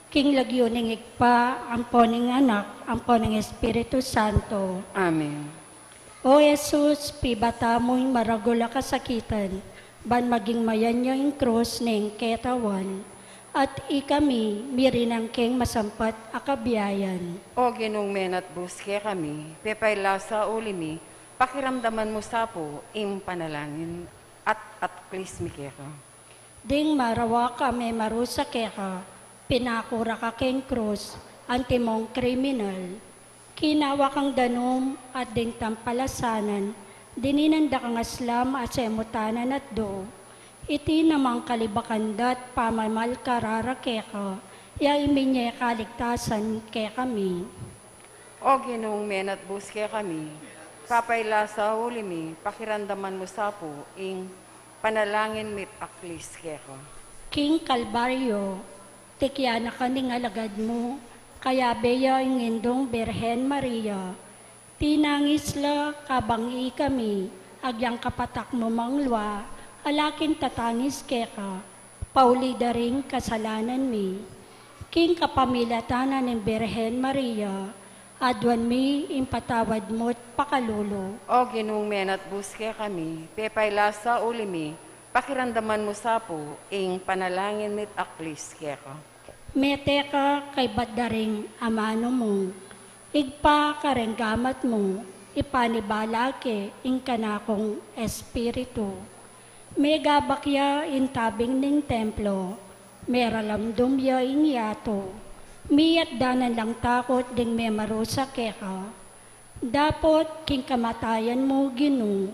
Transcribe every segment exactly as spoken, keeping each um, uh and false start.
King lagyu ning Ibpa, ampo ning Anak, ampo ning Espiritu Santo. Amen. O Jesus, pibata mu ing maragul a kasakitan, ban maging mayan ya ing krus ning ketawan, at ikami mirinan keng masampat a kabiayan. O Ginung menatbus kekami, pepailasa uli mi, pakiramdaman mu sa pu ing panalangin at atklis mi keka. Ding marawak a memarusa keka, pinakura ka keng krus, antimong kriminal. Kinawa kang danum at ding tampalasanan, dininan da kang aslam a semutanan at do. Iti namang kalibakan da't pamamal karara keka, ya iminye kaligtasan kekami. O Ginung menatbus kekami, papailasa uli mi, pakiramdaman mu sa pu ing panalangin mi't aklis keka. King Kalbaryo, tikyan na ka ning alagad mu, kayabe ya ing Indung Birhen Maria. Tinangis la kabang ikami, agyang kapatak mu manglwa, ala king tatangis keka, pauli da ring kasalanan mi. King kapamilatan na ning Birhen Maria, aduan mi ing patawad mu't pakalulu. O Ginung menatbus kekami, pepailasa uli mi, pakiramdaman mu sa pu ing panalangin mi't aklis keka. Mete ka kaybat da ring amanu mu, Ibpa, kareng gamat mu, ipanibala ke ing kanakung espiritu. Megabak ya ing tabing ning templo, meralamdum ya ing yatu. Miyatdanan lang takut ding memarusa keka. Dapot king kamatayan mu, Ginu,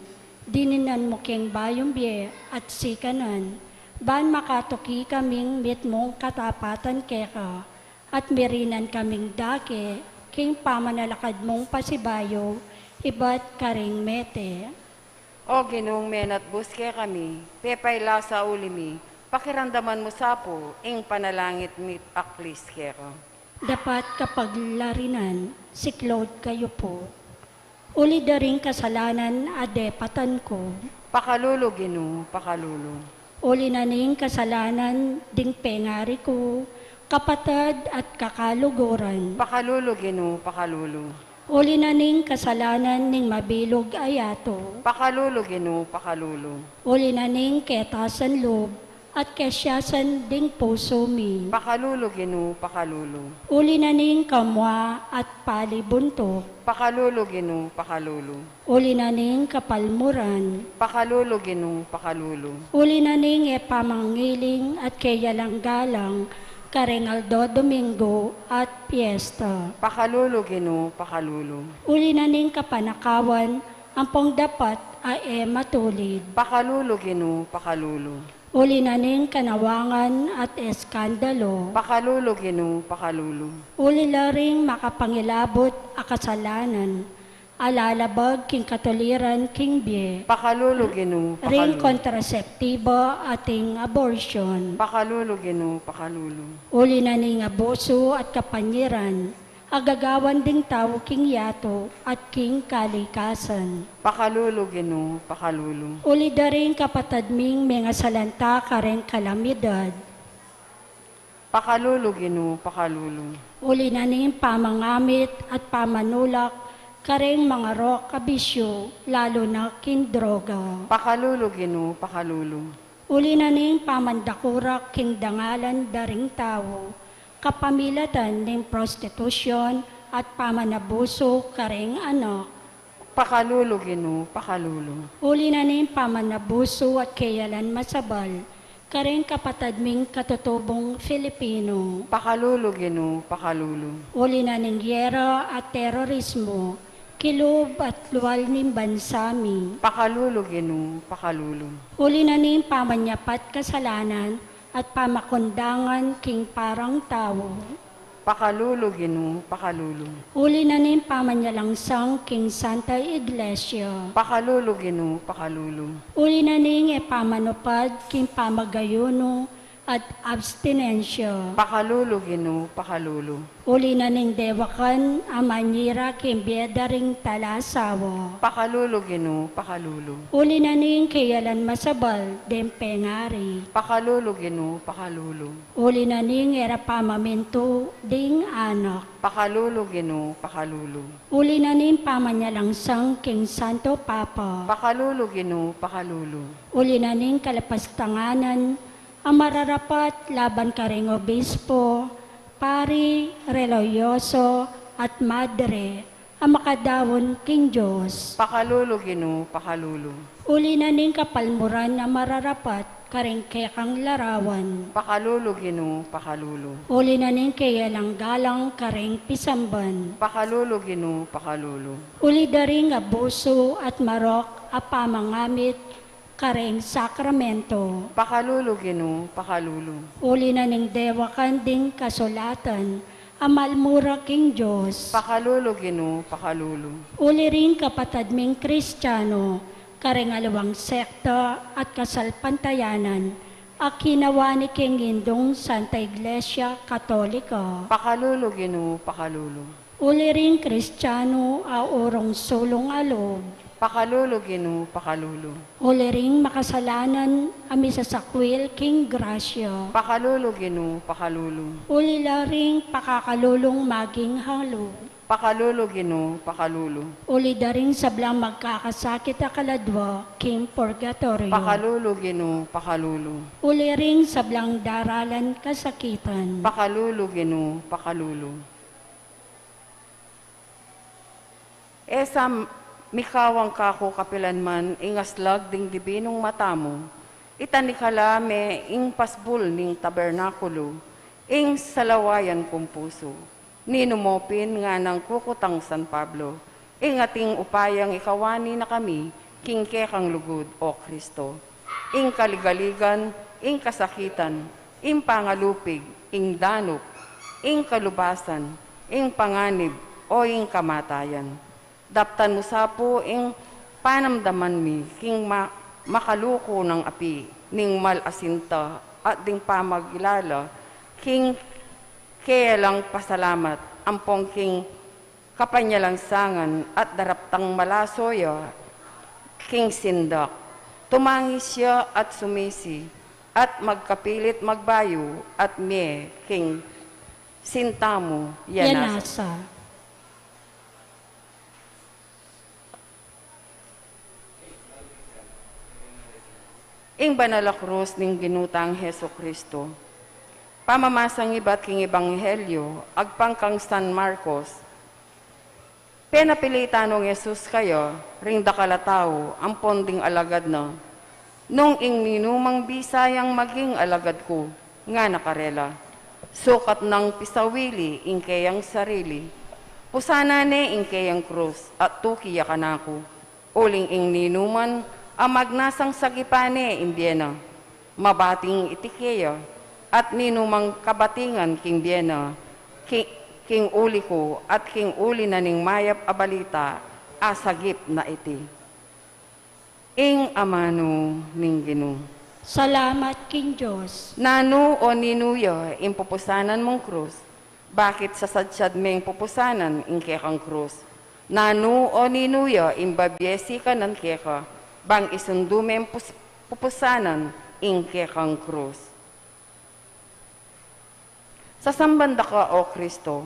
dininan mu keng bayung bie at sikanan, ban makatuki kaming mitmung katapatan keka, at mirinan kaming dake king pamanalakad mung pasibayu ibat karing mete. O Ginung menatbus kekami, pepailasa uli mi, pakiramdaman mu sa pu ing panalangin mi't aklis keka. Dapat kapaglarinan, siklaud kayu pu. Uli da ring kasalanan a depatan ku. Pakalulu, Ginu, pakalulu. Uli na ning kasalanan ding pengari ku, kapatad at kakaluguran. Pakalulu, Ginu, pakalulu. Uli na ning kasalanan ning mabilug a yatu. Pakalulu, Ginu, pakalulu. Uli na ning ketasan lub at kesiasan ding pusu mi. Pakalulu, Ginu, pakalulu. Uli na ning kamua at pali buntuk. Pakalulu, Ginu, pakalulu. Uli na ning kapalmuran. Pakalulu, Ginu, pakalulu. Uli na ning e pamangiling at keyalang galang kareng aldo Domingo at piesta. Pakalulu, Ginu, pakalulu. Uli na ning kapanakawan ampong dapat a e matulid. Pakalulu, Ginu, pakalulu. Uli na ning kanawangan at eskandalu. Pakalulu, Ginu, pakalulu. Uli la ring makapangilabut a kasalanan, a lalabag king katuliran king bie. Pakalulu, Ginu, ring pakalulu. Kontraseptibo at ing abortion. Pakalulu, Ginu, pakalulu. Uli na ning abusu at kapanyiran, a gagawan ding tau king yatu at king kalikasan. Pakalulu, Ginu, pakalulu. Uli da ring kapatad ming mengasalanta kareng kalamidad. Pakalulu, Ginu, pakalulu. Uli na ning pamangamit at pamanulak kareng mangarok a bisyu, lalu na king droga. Pakalulu, Ginu, pakalulu. Uli na ning pamandakurak king dangalan da ring tau, kapamilatan ning prostitusyon at pamanabusu kareng anak. Pakalulu, Ginu, pakalulu. Uli na ning pamanabusu at keyalan masabal kareng kapatad ming katutubung Filipino. Pakalulu, Ginu, pakalulu. Uli na ning gera at terorismo kilub at lual ning bansa mi. Pakalulu, Ginu, pakalulu. Uli na ning pamanyapat kasalanan at pamakundangan king parang tau. Pakalulu, Ginu, pakalulu. Uli na ning pamanyalangsang king Santa Iglesia. Pakalulu, Ginu, pakalulu. Uli na ning e pamanupad king pamagayunu at abstinensya. Pakalulu, Ginu, pakalulu. Uli na ning dewakan a manyira king bie da ring talasawa. Pakalulu, Ginu, pakalulu. Uli na ning keyalan masabal deng pengari. Pakalulu, Ginu, pakalulu. Uli na ning e ra pamamintu ding anak. Pakalulu, Ginu, pakalulu. Uli na ning pamanyalangsang king Santo Papa. Pakalulu, Ginu, pakalulu. Uli na ning kalapastanganan a mararapat laban kareng obispo, pari, relihiyoso, at madre a makadaun king Dios. Pakalulu, Ginu, pakalulu. Uli na ning kapalmuran a mararapat kareng kekang larawan. Pakalulu, Ginu, pakalulu. Uli na ning keyalang galang kareng pisamban. Pakalulu, Ginu, pakalulu. Uli da ring abusu at marok a pamangamit kareng sakramento. Pakalulu, Ginu, pakalulu. Uli na ning dewakan ding kasulatan a malmura king Dios. Pakalulu, Ginu, pakalulu. Uli ring kapatad ming Kristiano kareng aliwang sekta at kasalpantayanan a kinawani king Indung Santa Iglesia Katolika. Pakalulu, Ginu, pakalulu. Uli ring Kristiano a urong sulung a lub. Pakalulu, Ginu, pakalulu. Uli ring makasalanan a misasakwil king grasya. Pakalulu, Ginu, pakalulu. Uli la ring pakakalulung maging halu. Pakalulu, Ginu, pakalulu. Uli da ring sablang magkakasakit a kaladwa king purgatoryo. Pakalulu, Ginu, pakalulu. Uli ring sablang daralan kasakitan. Pakalulu, Ginu, pakalulu. E sa mikawang kaku kapilanman ing aslag ding dibinung mata mu, itanikala me ing pasbul ning tabernakulu, ing salawayan kung pusu. Ninu mo pin nganang kukutang San Pablo, ing ating upayang ikawani na kami king kekang lugud, O Kristo. Ing kaligaligan, ing kasakitan, ing pangalupig, ing danup, ing kalubasan, ing panganib, o ing kamatayan. Daptan mu sa pu ing panamdaman mi king ma-, makaluku nang api ning mal a sinta at ding pamagilala king keyalang pasalamat ampong king kapanyalangsangan at daraptang malaso ya king sindak. Tumangis ya at sumisi, at magkapilit magbayu at mie king sinta mu, ya nasa. Ya nasa. Ing banal a krus ning Ginu tang Jesucristo. Pamamasang ibat king Ebanghelyo agpang kang San Marcos. Penapilitan nong Jesus kaya ring dakal a tau ampon ding alagad na, "Nung ing ninumang bisa yang maging alagad ku," ngana karela, "sukat nang pisawili ing keyang sarili, pusanan ne ing keyang krus at tuki ya kanaku." Uling ing ninuman a magnasang sagipan ne ing bie na, mabating iti keya, at ninumang kabatingan king bie na, ki-, king uli ku, at king uli na ning mayap a balita, asagip na iti. Ing amanu ning Ginu. Salamat king Dios. Nanu o ninu ya ing pupusanan mung krus? Bakit sasadsad meng pupusanan ing kekang krus? Nanu o ninu ya ing babie sikanan keka, bang isundu meng pus-, pupusanan ing kekang krus? Sasamban da ka, O Kristo,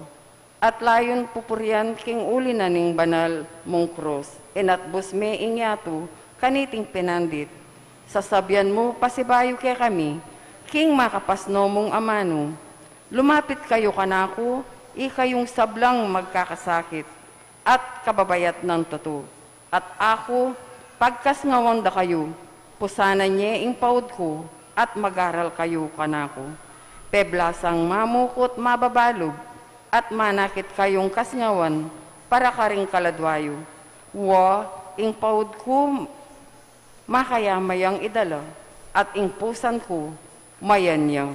at layun pupurian king uli na ning banal mung krus, inatbus me ing yatu kaniting pinandit. Sasabian mu pasibayu kekami, king makapasno mung amanu, lumapit kayu kanaku, ikayung sablang magkakasakit at kababayat nang tutu. At aku, pagkasngawan da kayu, pusanan ye ing paud ku, at magaral kayu kanaku. Peblasang mamukut mababalub, at manakit kayung kasngawan para karing kaladwa yu. Wa, ing paud ku makayamayang idala, at ing pusan ku mayanyang.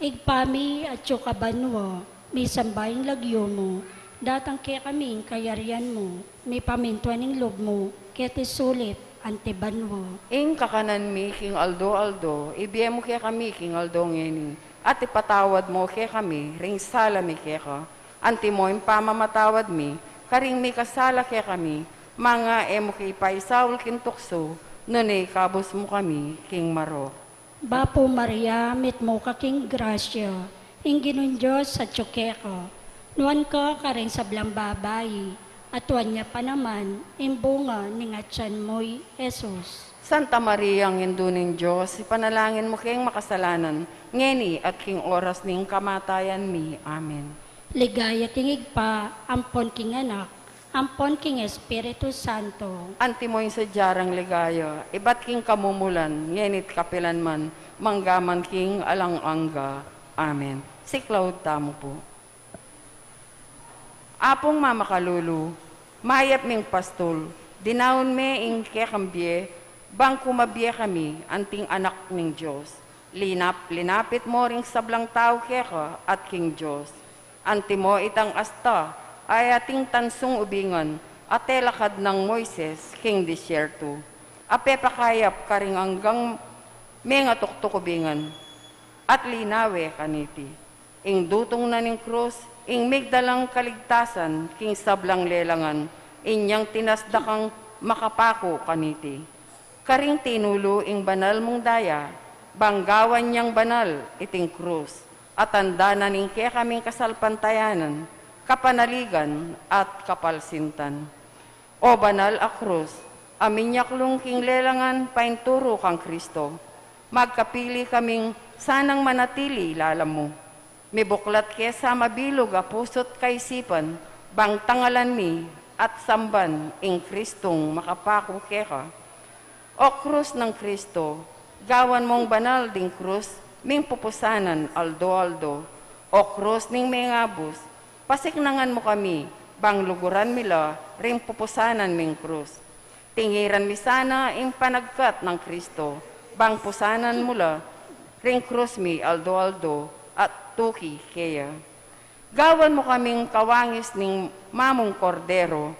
Ibpa mi, atsu ka banua, misamban ing lagyu mu, datang kekami ing kayarian mu, mipamintuan ing lub mu, keti sulip anti banua. Ing kakanan mi king aldo-aldo, ibie mu kekami king aldo ngeni, at ipatawad mu kekami ring sala mi keka, antimo ing pamamatawad mi karing mikasala kekami, manga e mu ke ipaisaul king tuksu, nune ikabus mu kami king marok. Bapu Maria, mitmu ka king grasya, ing Ginung Dios atsu keka. Nuan ka karing sablang babai, at nuan ya pa naman ing bunga ning atian mu, i Jesus. Santa Maria, Indu ning Dios, ipanalangin mu keng makasalanan, ngeni at king oras ning kamatayan mi. Amen. Ligaya king Ibpa, ampon king Anak, ampon king Espiritu Santo. Antimo ing sadya rang ligaya, ibat king kamumulan, ngeni't kapilan man, mangga man king alang angga. Amen. Siklaud tamu pu. Apung mamakalulu, mayap ming pastul, dinaun me ing kekang bie, bang kumabie kami anting anak ning Dios. Linap-, linapit mo ring sablang tau keka at king Dios. Antimo itang asta a ating tansung ubingan a telakad nang Moises king disyertu, a pepakayap karing anggang mengatuktuk ubingan, at linawe kaniti. Ing dutung na ning krus, ing migdalang kaligtasan king sablang lelangan, inyang tinasda kang makapaku kaniti. Karing tinulu ing banal mung daya, bang gawan yang banal iting krus, a tanda na ning kekaming kasalpantayanan, kapanaligan, at kapalsintan. O banal a krus, a minyaklung king lelangan painturu kang Kristo, magkapili kaming sanang manatili lalam mu. Mibuklat ke sa mabilug a pusu't kaisipan, bang tangalan mi at samban ing Kristung makapaku keka. O krus nang Kristo, gawan mung banal ding krus ming pupusanan aldo-aldo. O krus ning mengabus, pasiknangan mu kami, bang luguran mi la ring pupusanan ming krus. Tingiran mi sana ing panagkat nang Kristo, bang pusanan mu la ring krus mi aldo-aldo at tuki keya. Gawan mu kaming kawangis ning mamung Kordero,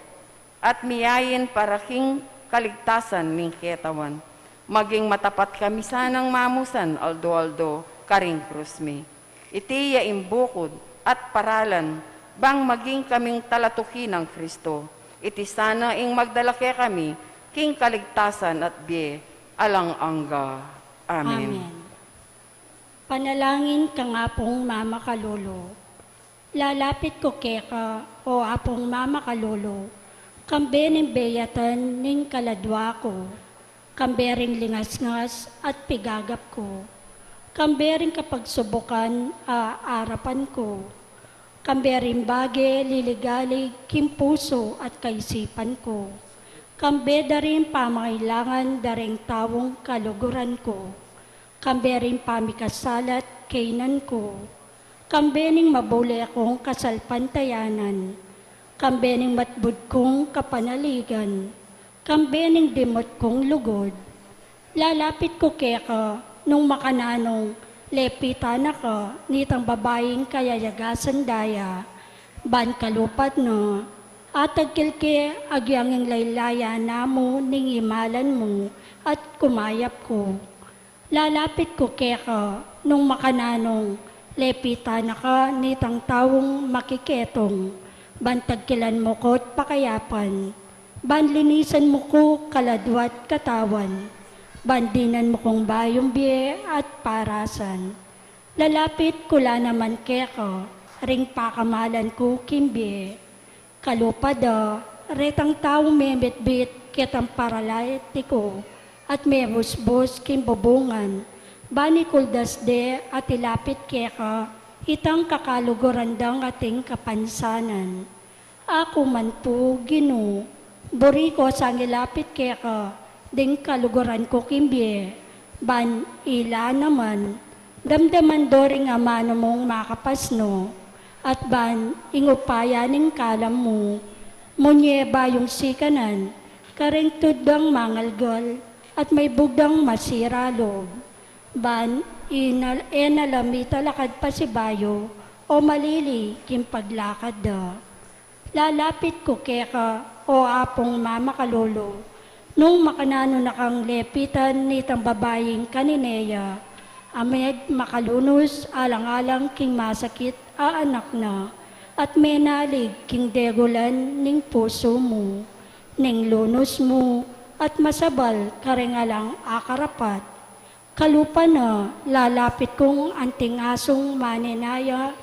at miyain para king kaligtasan ning ketawan. Maging matapat kami sanang mamusan aldo-aldo karing krus mi. Iti ya ing bukud at paralan, bang maging kaming talatuki nang Kristo. Iti sana ing magdala kekami king kaligtasan at bie alang angga. Amen. Amen. Panalangin kang Apung Mamakalulu. Lalapit ku keka, O Apung Mamakalulu, kambe ning beyatan ning kaladwa ku, kambe ring lingasngas at pigagap ku, kambe ring kapagsubukan a arapan ku, kambe ring bage liligalig king pusu at kaisipan ku, kambe da ring pamangailangan da ring taung kaluguran ku, kambe ring pamikasalat kaynan ku, kambe ning mabule kung kasalpantayanan, kambe ning matbud kung kapanaligan, kambe ning dimut kung lugud. Lalapit ku keka nung makananung lepitan na ka nitang babaing kayayagasan da ya, ban kalupad na, atagkil ke agyang ing laylayan na mu ning imalan mu at kumayap ku. Lalapit ku keka nung makananung lepitan na ka nitang taung makiketung, ban tagkilan mu ku't pakayapan, ban linisan mu ku kaladwa't katawan, ban dinan mu kung bayung bie at parasan. Lalapit ku la naman keka ring pakamalan ku king bie. Kalupad da, retang taung memitbit ketang paralitiku at mebusbus king bubungan, ban ikuldas de at ilapit keka itang kakaluguran dang ating kapansanan. Aku man pu, Ginu, buri ku sang ilapit keka ding kaluguran ku king bie, ban ila naman, damdaman do ring amanu mung makapasnu, at ban ing upaya ning kalam mu, munye bayung sikanan, karing tuddang mangalgal, at maybugdang masira lub. Ban inal-, e na la mitalakad pasibayu, o malili king paglakad da. Lalapit ku keka, o Apung mamakalulu, nung makananu na kang lepitan nitang babaing kanine ya, a megmakalunus alang-alang king masakit a anak na, at menalig king degulan ning pusu mu, ning lunus mu, at masabal karing alang akarapat. Kalupa na, lalapit kung anting asung manenaya,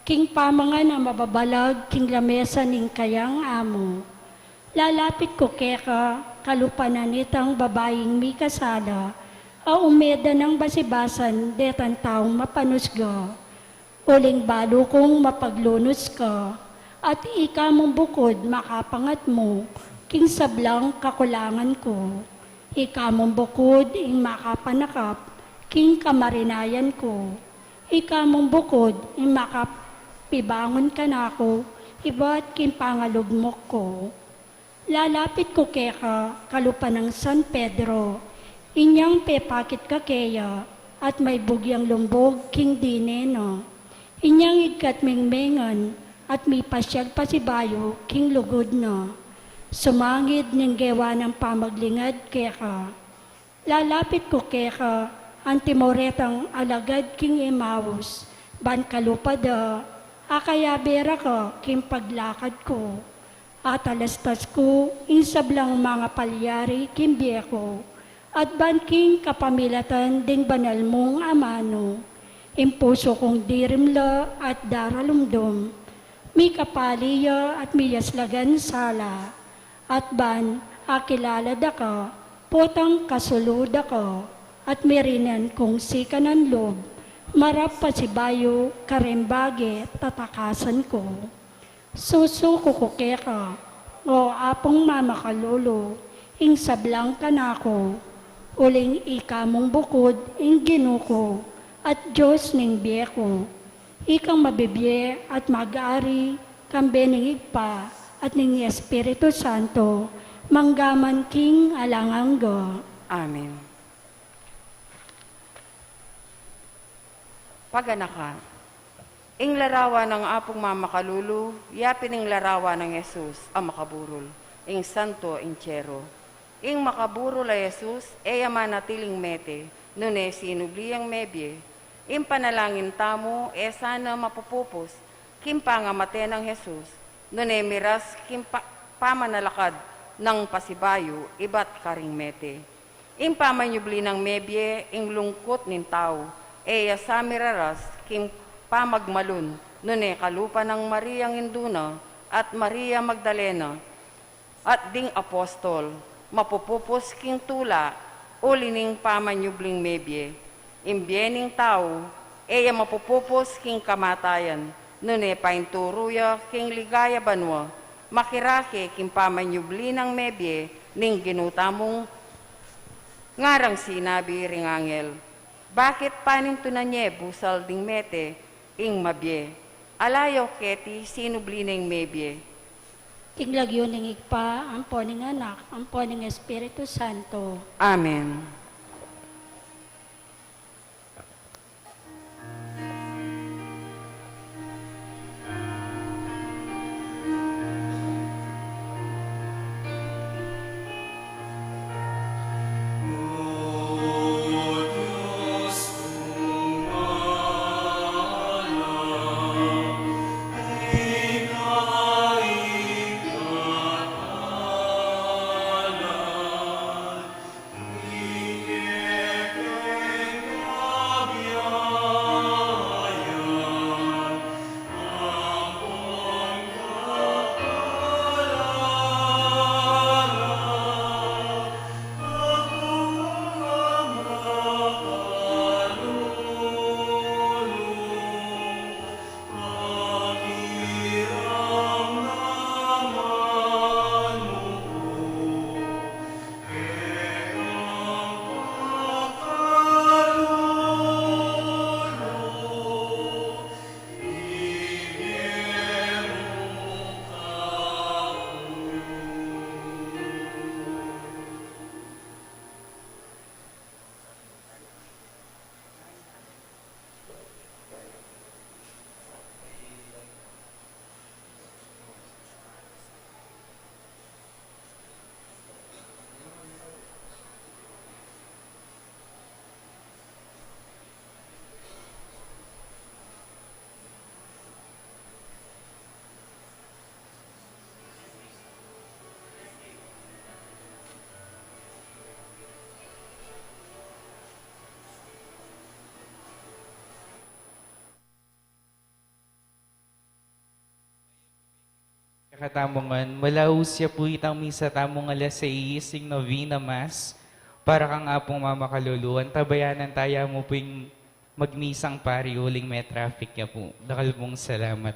king pamangan a mababalag king lamesa ning kayang amu. Lalapit ku keka, kalupa na nitang babaing mikasala, a umeda nang basibasan detang taung mapanusga. Uling balu kung mapaglunus ka, at ika mung bukud makapangat mu king sablang kakulangan ku. Ika mung bukud ing makapanakap king kamarinayan ku. Ika mung bukud ing makapibangun kanaku ibat king pangalugmok ku. Lalapit ku keka, kalupa nang San Pedro, inyang pepakit ka keya, at maybug yang lumbug king dine na. Inyang igkat mingmengan, at mipasyag pasibayu king lugud na. Sumangid ning gewa nang pamaglingad keka. Lalapit ku keka, antimo retang alagad king Emaus, ban kalupa da, akayabe ra ka king paglakad ku. Atalastas ku ing sablang mangapalyari king bie ku, at ban king kapamilatan ding banal mung amanu, ing pusu kung dirimla at daralumdum, mikapali ya at miyaslagan sala, at ban akilala da ka, potang kasulu da ka, at mirinan kung sikanan lub, marap pasibayu kareng bage tatakasan ku. Susuku ku keka, o Apung mamakalulu, ing sablang kanaku, uling ika mung bukud ing Ginu ku, at Dios ning bie ku. Ikang mabibie at mag-ari, kambe ning Ibpa, at ning Espiritu Santo, manggaman king alang angga. Amen. Paganaka. Ing larawan nang Apung mamakalulu, yapin ing larawan nang Jesus a makaburul, ing Santo Entierro. Ing makaburul a Jesus, e ya manatiling mete, nune sinubli yang mebie. Ing panalangin tamu, e sana mapupupus king pangamate nang Jesus, nune miras king pa-, pamanalakad nang pasibayu ibat karing mete. Ing pamanyubli nang mebie, ing lungkut ning tau, e ya sa miraras king pamagmalun, nune kalupa nang Mariang indu na at Maria Magdalena at ding apostol, mapupupus king tula, uli ning pamanyubling mebie. Ing bie ning tau, e ya mapupupus king kamatayan, nune painturu ya king ligaya banua, makirake king pamanyubli nang mebie ning Ginu tamung ngarang sinabi ring angel. Bakit panintunan ye busal ding mete ing mabie? Ala yu keti sinubli neng mebie. King lagyu ning Ibpa, ampo ning Anak, ampo ning Espiritu Santo. Amen. Katamu ngan, malaus ya pu itang misa tamu ngan alas sais, ing novena mass, para kang Apung Mama Kaluluan, tabayanan taya mu pu ing magmisang pari uling me-traffic ya pu. Dakal pung salamat.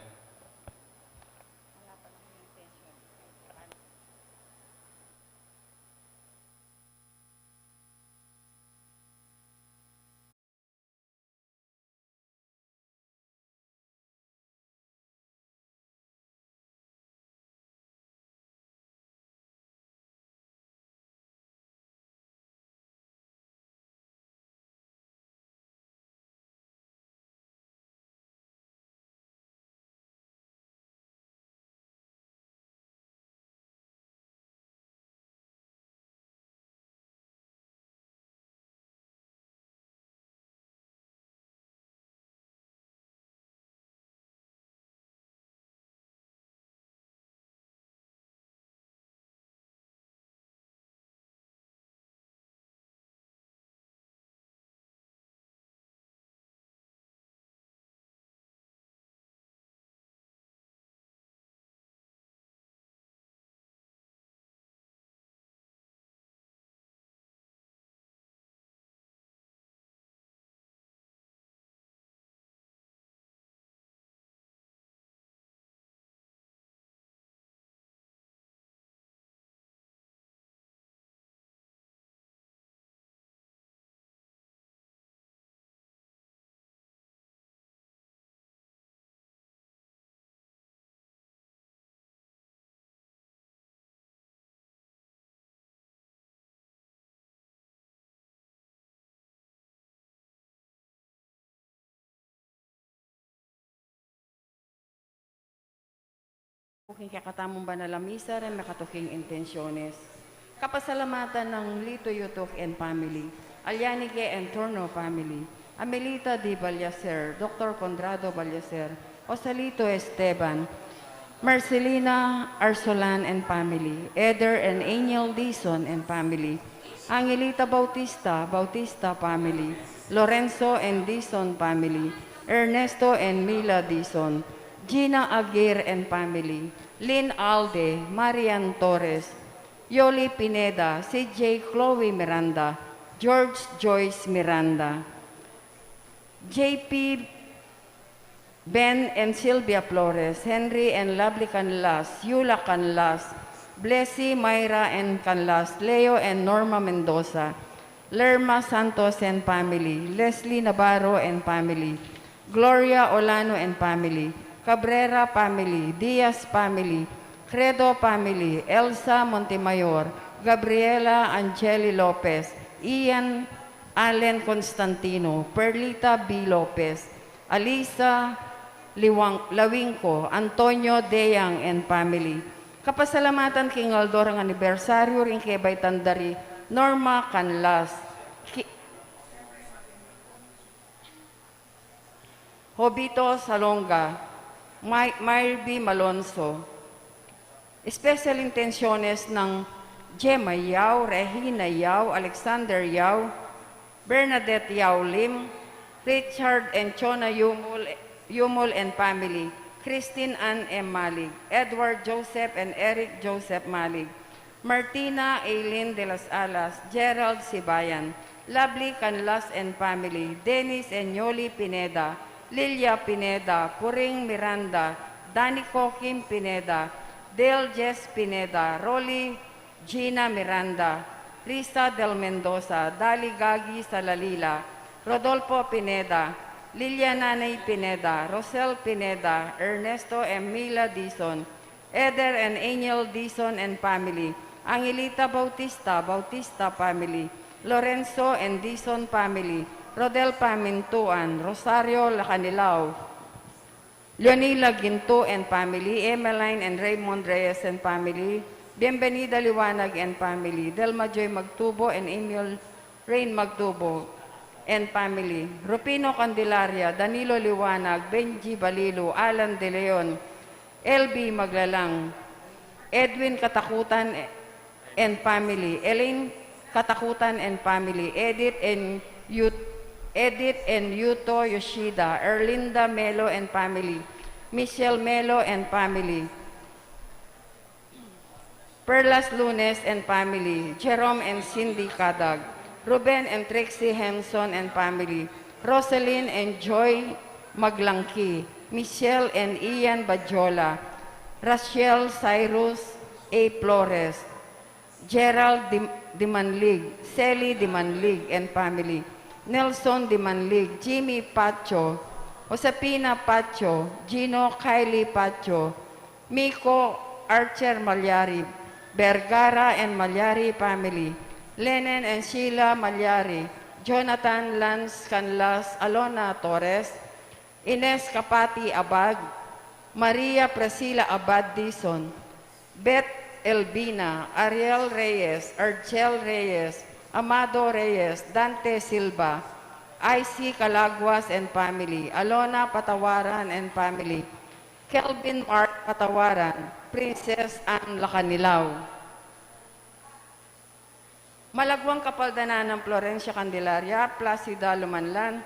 King kekatamung banal a misa, ren mekatuking intensiones. Kapasalamatan nang Lito Yutuk and family, Alianike and Turno family, Amelita D. Ballhacer, Doctor Conrado Ballhacer, Joselito Esteban, Marcelina Arsolan and family, Eder and Angel Dizon and family, Angelita Bautista, Bautista family, Lorenzo and Dizon family, Ernesto and Mila Dizon, Gina Aguirre and family, Lynn Alde, Marian Torres, Yoli Pineda, C J Chloe Miranda, George Joyce Miranda, J P Ben and Sylvia Flores, Henry and Lovely Canlas, Yula Canlas, Blessy, Myra and Canlas, Leo and Norma Mendoza, Lerma Santos and family, Leslie Navarro and family, Gloria Olano and family, Cabrera family, Diaz family, Credo family, Elsa Montemayor, Gabriela Angeli Lopez, Ian Allen Constantino, Perlita B. Lopez, Alisa Liwang-, Lawingco, Antonio Deyang and family. Kapasalamatan king aldo rang anibersaryu ring kebaitan da ri Norma Canlas, Ki-, Jovito Salonga, May-, Myrbie Malonzo. Special intenciones nang Gemma Yao, Regina Yao, Alexander Yao, Bernadette Yao Lim, Richard and Chona Yumul, Yumul and family, Christine Ann M. Malig, Edward Joseph and Eric Joseph Malig, Martina Aileen de las Alas, Gerald Sibayan, Lovely Canlas and family, Dennis and Yoli Pineda, Lilia Pineda, Puring Miranda, Danico Kim Pineda, Dale Jess Pineda, Rolly Gina Miranda, Risa Del Mendoza, Dali Gagi Salalila, Rodolfo Pineda, Lilia Nanay Pineda, Rosel Pineda, Ernesto and Mila Dizon, Eder and Angel Dizon and family, Angelita Bautista, Bautista family, Lorenzo and Dizon family, Rodel Pamintuan, Rosario Lacanilao, Leonila Ginto and family, Emeline and Raymond Reyes and family, Bienvenida Liwanag and family, Delma Joy Magtubo and Emil Rain Magtubo and family, Rufino Candelaria, Danilo Liwanag, Benji Balilu, Alan De Leon, L B Maglalang, Edwin Katakutan and family, Elaine Katakutan and family, Edith and Yut-, Edith and Yuto Yoshida, Erlinda Melo and family, Michelle Melo and family, Perlas Lunes and family, Jerome and Cindy Cadag, Ruben and Trixie Henson and family, Roselyn and Joy Maglangki, Michelle and Ian Badjola, Rachel Cyrus A. Flores, Gerald Dim-, Dimanlig, Sally Dimanlig and family, Nelson Dimanlig, Jimmy Pacho, Josefina Pacho, Gino Kylie Pacho, Miko Archer Malyari, Vergara and Malyari family, Lenen and Sheila Malyari, Jonathan Lance Canlas, Alona Torres, Ines Kapati Abad, Maria Priscilla Abad Dizon, Beth Elvina, Ariel Reyes, Argel Reyes, Amado Reyes, Dante Silva, I C Calaguas and family, Alona Patawaran and family, Kelvin Mark Patawaran, Princess Anne Lacanilao. Malagwang kapaldanan nang Florencia Candelaria, Placida Lumanlan,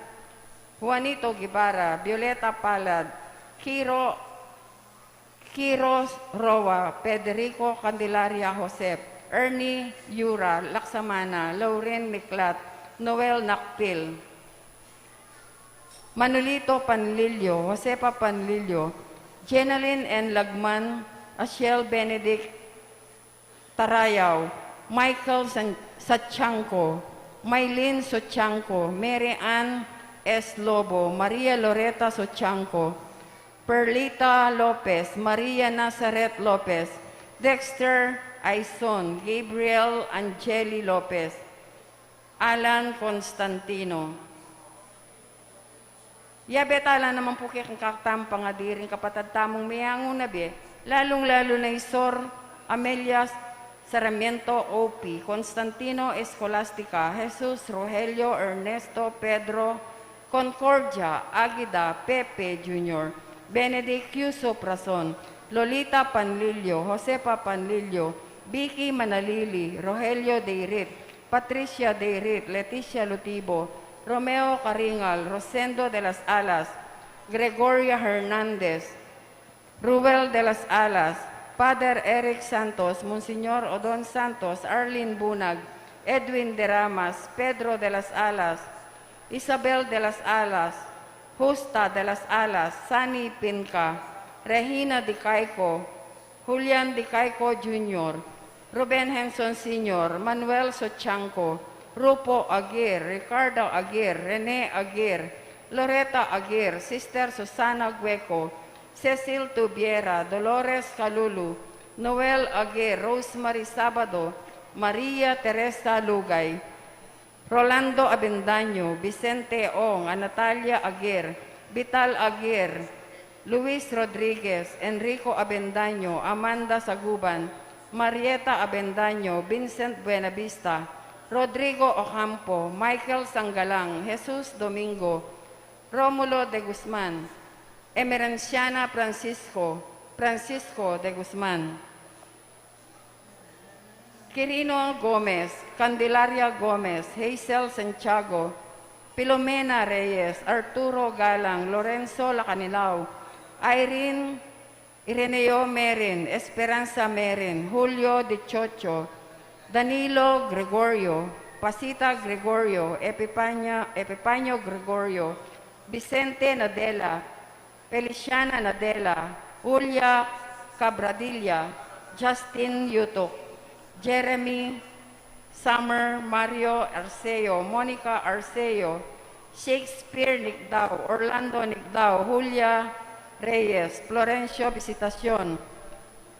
Juanito Guevara, Violeta Palad, Kiro, Kiro Roa, Federico Candelaria Josep, Ernie Yura Laksamana, Lauren Miklat, Noel Nakpil, Manolito Panlilio, Josefa Panlilio, Jenaline N. Lagman, Asiel Benedict Tarayao, Michael San-, Sachanco, Maylin Sochanco, Mary Ann S. Lobo, Maria Loreta Sochanco, Perlita Lopez, Maria Nazareth Lopez, Dexter Aison, Gabriel Angeli Lopez, Alan Constantino. Yabe tala naman pu kekang kakatamung pangadi ring kapatad tamung meyangu na bie, lalung-lalu na i Sor Amelia Sarmiento O P, Constantino Escolastica, Jesus, Rogelio, Ernesto, Pedro, Concordia, Agida, Pepe Junior, Benedict, Yusuf Rason, Lolita Panlilio, Josefa Panlilio, Vicky Manalili, Rogelio Deirit, Patricia Deirit, Leticia Lutibo, Romeo Caringal, Rosendo de las Alas, Gregoria Hernandez, Ruel de las Alas, Father Eric Santos, Monsignor Odon Santos, Arlene Bunag, Edwin de Ramas, Pedro de las Alas, Isabel de las Alas, Justa de las Alas, Sani Pinca, Regina Dicaico, Julian Dicaico Junior, Ruben Henson Senior, Manuel Sochanco, Rupo Aguirre, Ricardo Aguirre, Rene Aguirre, Loretta Aguirre, Sister Susana Gueco, Cecil Tubiera, Dolores Calulu, Noel Aguer, Rosemary Sabado, Maria Teresa Lugay, Rolando Avendaño, Vicente Ong, Anatalia Aguer, Vital Aguer, Luis Rodriguez, Enrico Avendaño, Amanda Saguban, Marieta Avendaño, Vincent Buenavista, Rodrigo Ocampo, Michael Sangalang, Jesus Domingo, Romulo de Guzman, Emerenciana Francisco, Francisco de Guzman, Quirino Gomez, Candelaria Gomez, Hazel Santiago, Filomena Reyes, Arturo Galang, Lorenzo Lacanilao, Irene, Ireneo Merin, Esperanza Merin, Julio Dichocho, Danilo Gregorio, Pasita Gregorio, Epipania-, Epipanio Gregorio, Vicente Nadela, Feliciana Nadela, Julia Cabradilla, Justin Yutuk, Jeremy Summer, Mario Arceo, Monica Arceo, Shakespeare Nicdao, Orlando Nicdao, Julia Reyes, Florencio Visitacion,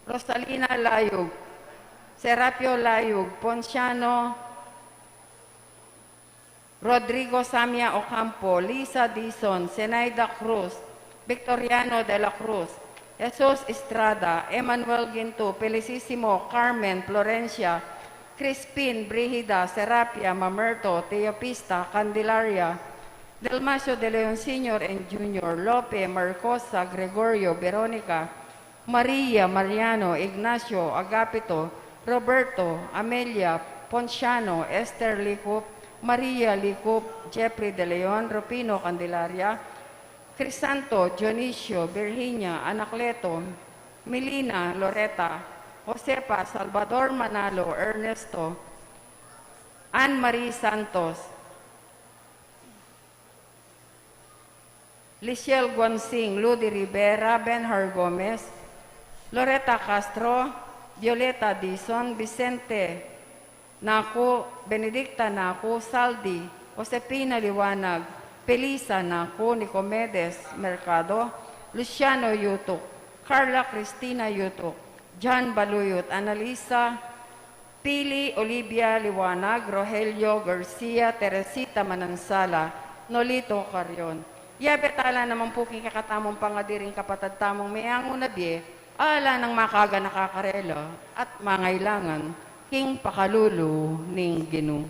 Rosalina Layug, Serapio Layug, Ponciano Rodrigo Samia Ocampo, Lisa Dizon, Zenaida Cruz, Victoriano de la Cruz, Jesus Estrada, Emmanuel Ginto, Felicissimo, Carmen, Florencia, Crispin, Brigida, Serapia, Mamerto, Teopista, Candelaria, Delmacio de Leon Senior and Junior, Lope, Marcosa, Gregorio, Veronica, Maria, Mariano, Ignacio, Agapito, Roberto, Amelia, Ponciano, Esther Licup, Maria Licup, Jeffrey De Leon, Rufino Candelaria, Crisanto, Dionisio, Virginia, Anacleto, Melina, Loreta, Josefa, Salvador Manalo, Ernesto, Anne Marie Santos, Lisiel Guansing, Ludi Rivera, Benhar Gomez, Loreta Castro, Violeta Dizon, Vicente Naku, Benedicta Naku, Saldi, Josefina Liwanag, Felisa Naku, Nicomedes Mercado, Luciano Yutuk, Carla Cristina Yutuk, John Baluyut, Annalisa, Pili Olivia Liwanag, Rogelio Garcia, Teresita Manansala, Nolito Carrion. Yabe tala naman pu king kekatamung pangadi ring kapatad tamung meangu na bie, ala nang makaganaka karela at mangailangan king pakalulu ning Ginu.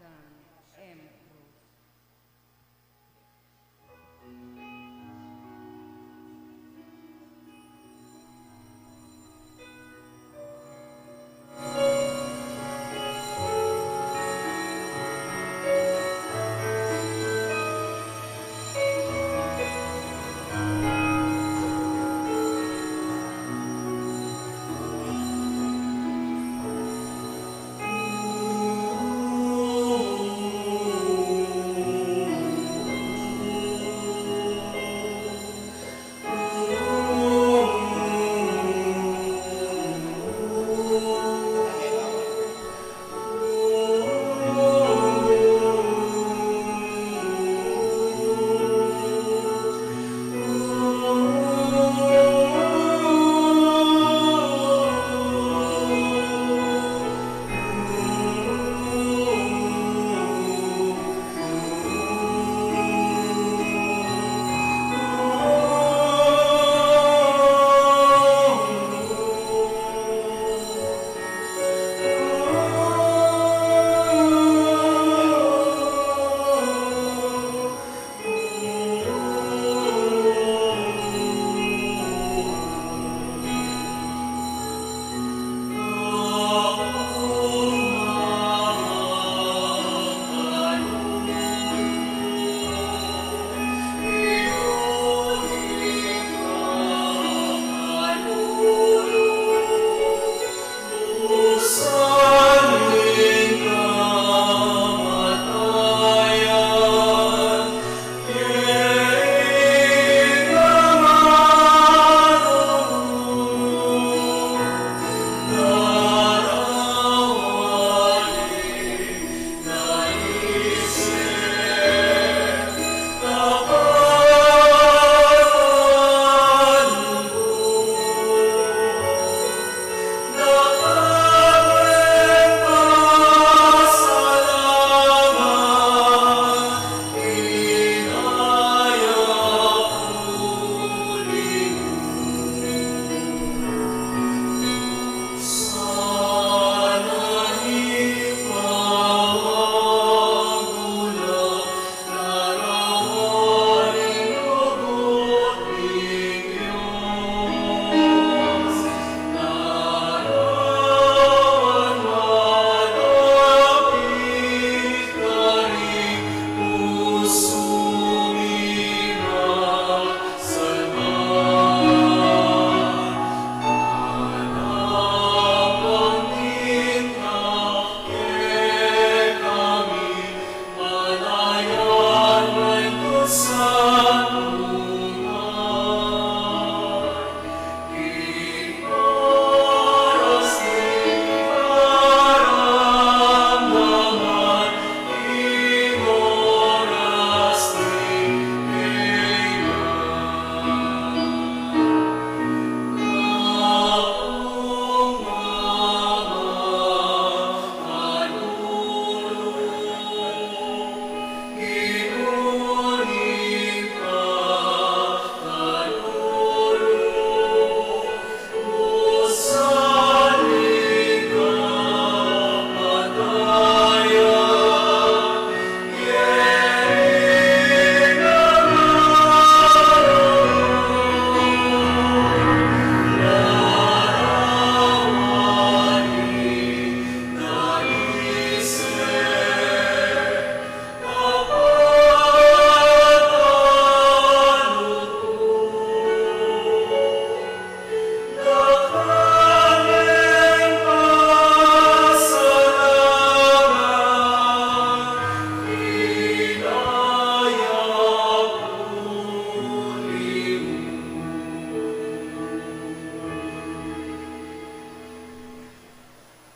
San M. Cruz.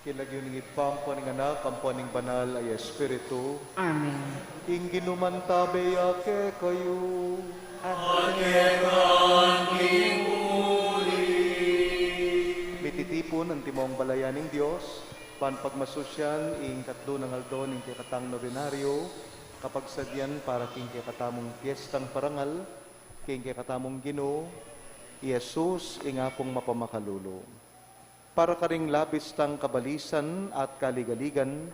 King lagyu ning Ibpa, ampo ning Anak, ampo ning Banal a Espiritu. Amen. Ing Ginu mantabe ya kekayu. At keka mu rin. Mititipun antimong balayan ning Dios, ban pagmasusyan ing katlu nang aldo ning kekatang nobenaryo, kapagsadian para king kekatamung piestang parangal, king kekatamung Ginu, i Jesus, ing Apung mapamakalulu. Para karing labis tang kabalisan at kaligaligan,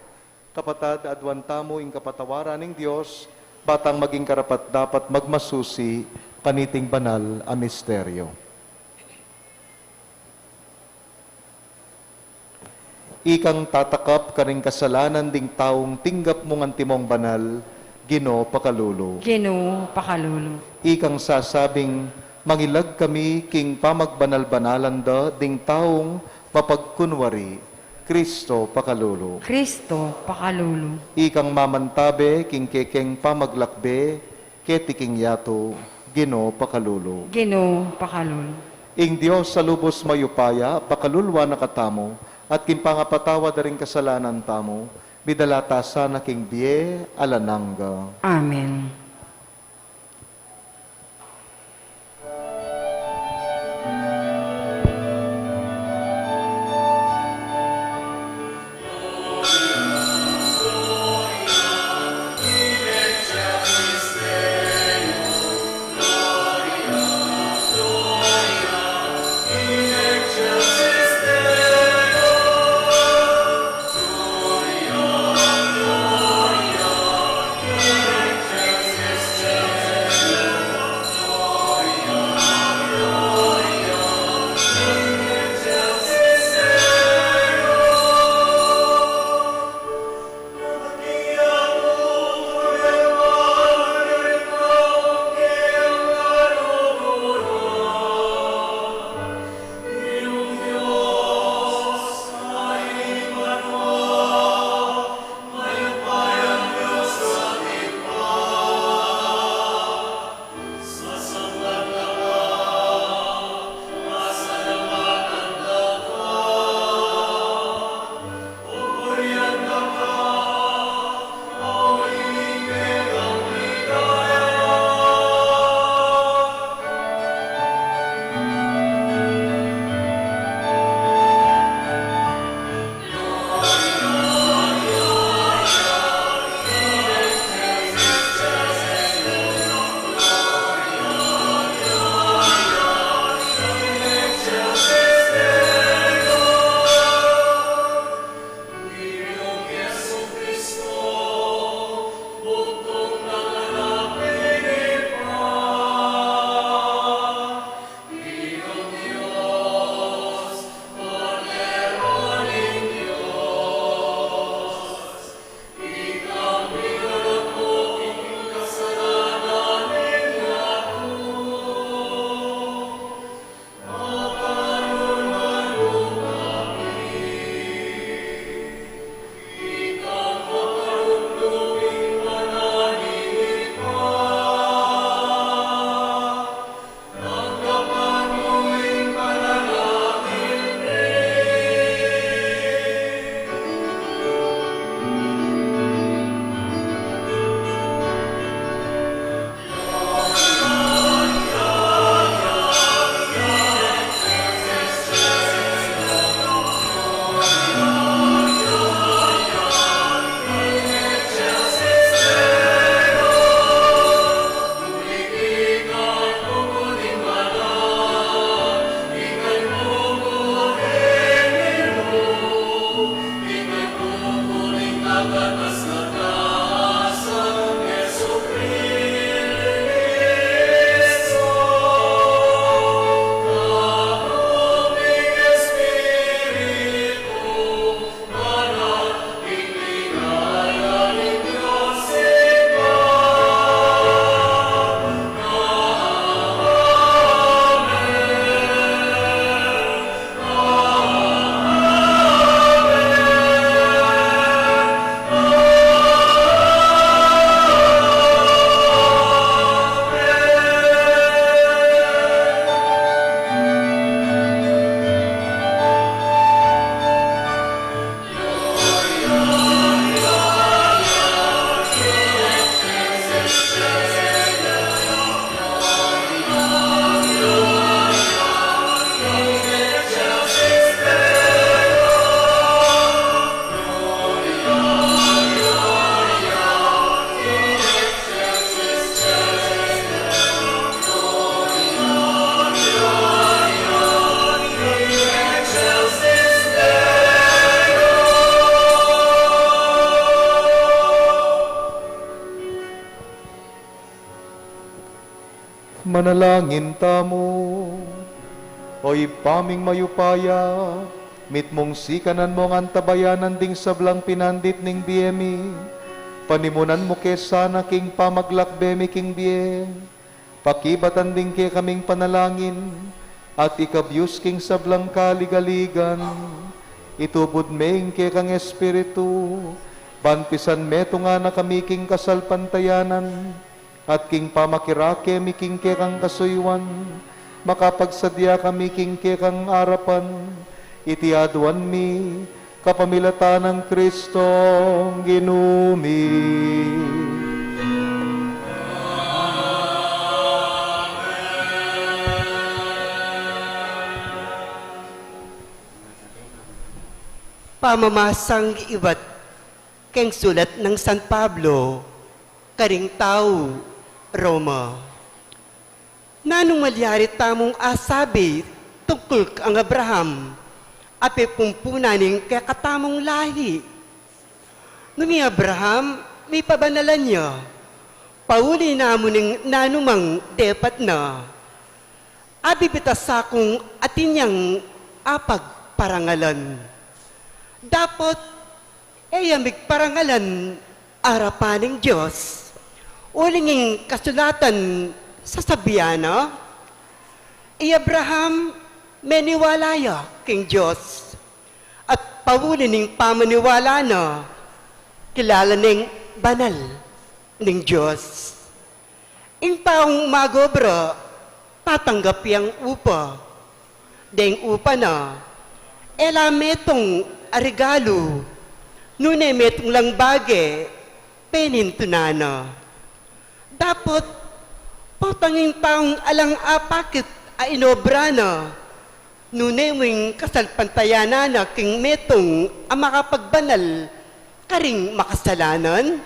Kapatad, aduan tamu ing kapatawaran ning Dios, ba tang maging karapat-dapat magmasusi kaniting banal a misteryo. Ikang tatakap karing kasalanan ding taung tinggap mung antimong banal, Ginu, pakalulu. Ginu, pakalulu. Ikang sasabing, mangilag kami king pamagbanal-banalan da ding taung mapagkunwari, Kristo, pakalulu. Kristo, pakalulu. Ikang mamantabe king kekeng pamaglakbe keti king yatu, Ginu, pakalulu. Ginu, pakalulu. Ing Dios a lubus mayupaya pakalulwan na katamu, at king pangapatawad da ring kasalanan tamu, midala ta sana king bie alang angga. Amen. Manalangin tamu. O Ibpa ming mayupaya, mitmung sikanan mung antabayanan ding sablang pinandit ning bie mi, panimunan mu ke sana king pamaglakbe mi king bie, pakibatan ding kekaming panalangin, at ikabyus king sablang kaligaligan, itubud me ing kekang Espiritu, ban pisan metungan na kami king kasalpantayanan, at king pamakirake mi king kekang kasuyuan, makapagsadya kami king kekang arapan, iti aduan mi, kapamilatan nang Kristong Ginu mi. Pamamasang ibat keng sulat nang San Pablo karing tau Roma. Nanung malyari tamung asabi tungkul kang Abraham, a pepumpunan ning kekatamung lahi? Nung i Abraham, mipabanalan ya, pauli na mu ning nanumang depat na. Abibitasa kung atin yang apagparangalan. Dapot, e ya migparangalan arapan ning Dios, uling ing kasulatan sasabian na, i Abraham meniwala ya king Dios, at pauli ning pamaniwala na, kilala neng banal ning Dios. Ing taung magobra, tatanggap yang upa. Deng upa na, e la metung a regalu, nune metung lang bage, penintunan na. Dapot, potang ing taung alang apakit a inobra na, nune mu ing kasalpantayanan na king metung a makapagbanal karing makasalanan?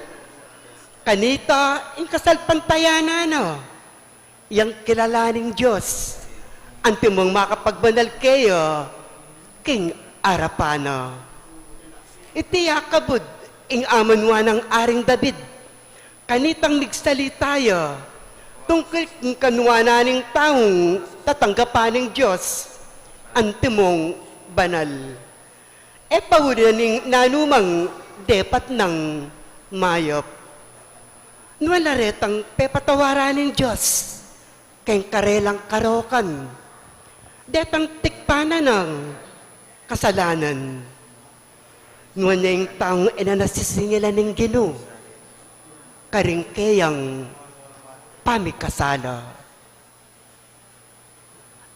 Kanita ing kasalpantayanan na, yang kilala ning Dios, antimong makapagbanal keya king arapan na. Iti akabud ing amanuan nang Aring David, kanitang migsalita ya tungkul king kanuanan ning taung tatanggapan ning Dios antimong banal. E pauli na ning nanumang depat nang mayap. Nuan la retang pepatawaran ning Dios keng karelang karokan detang tikpan na nang kasalanan. Nuan ya ing taung e na nasisingilan ning Ginu karing keyang pamikasala.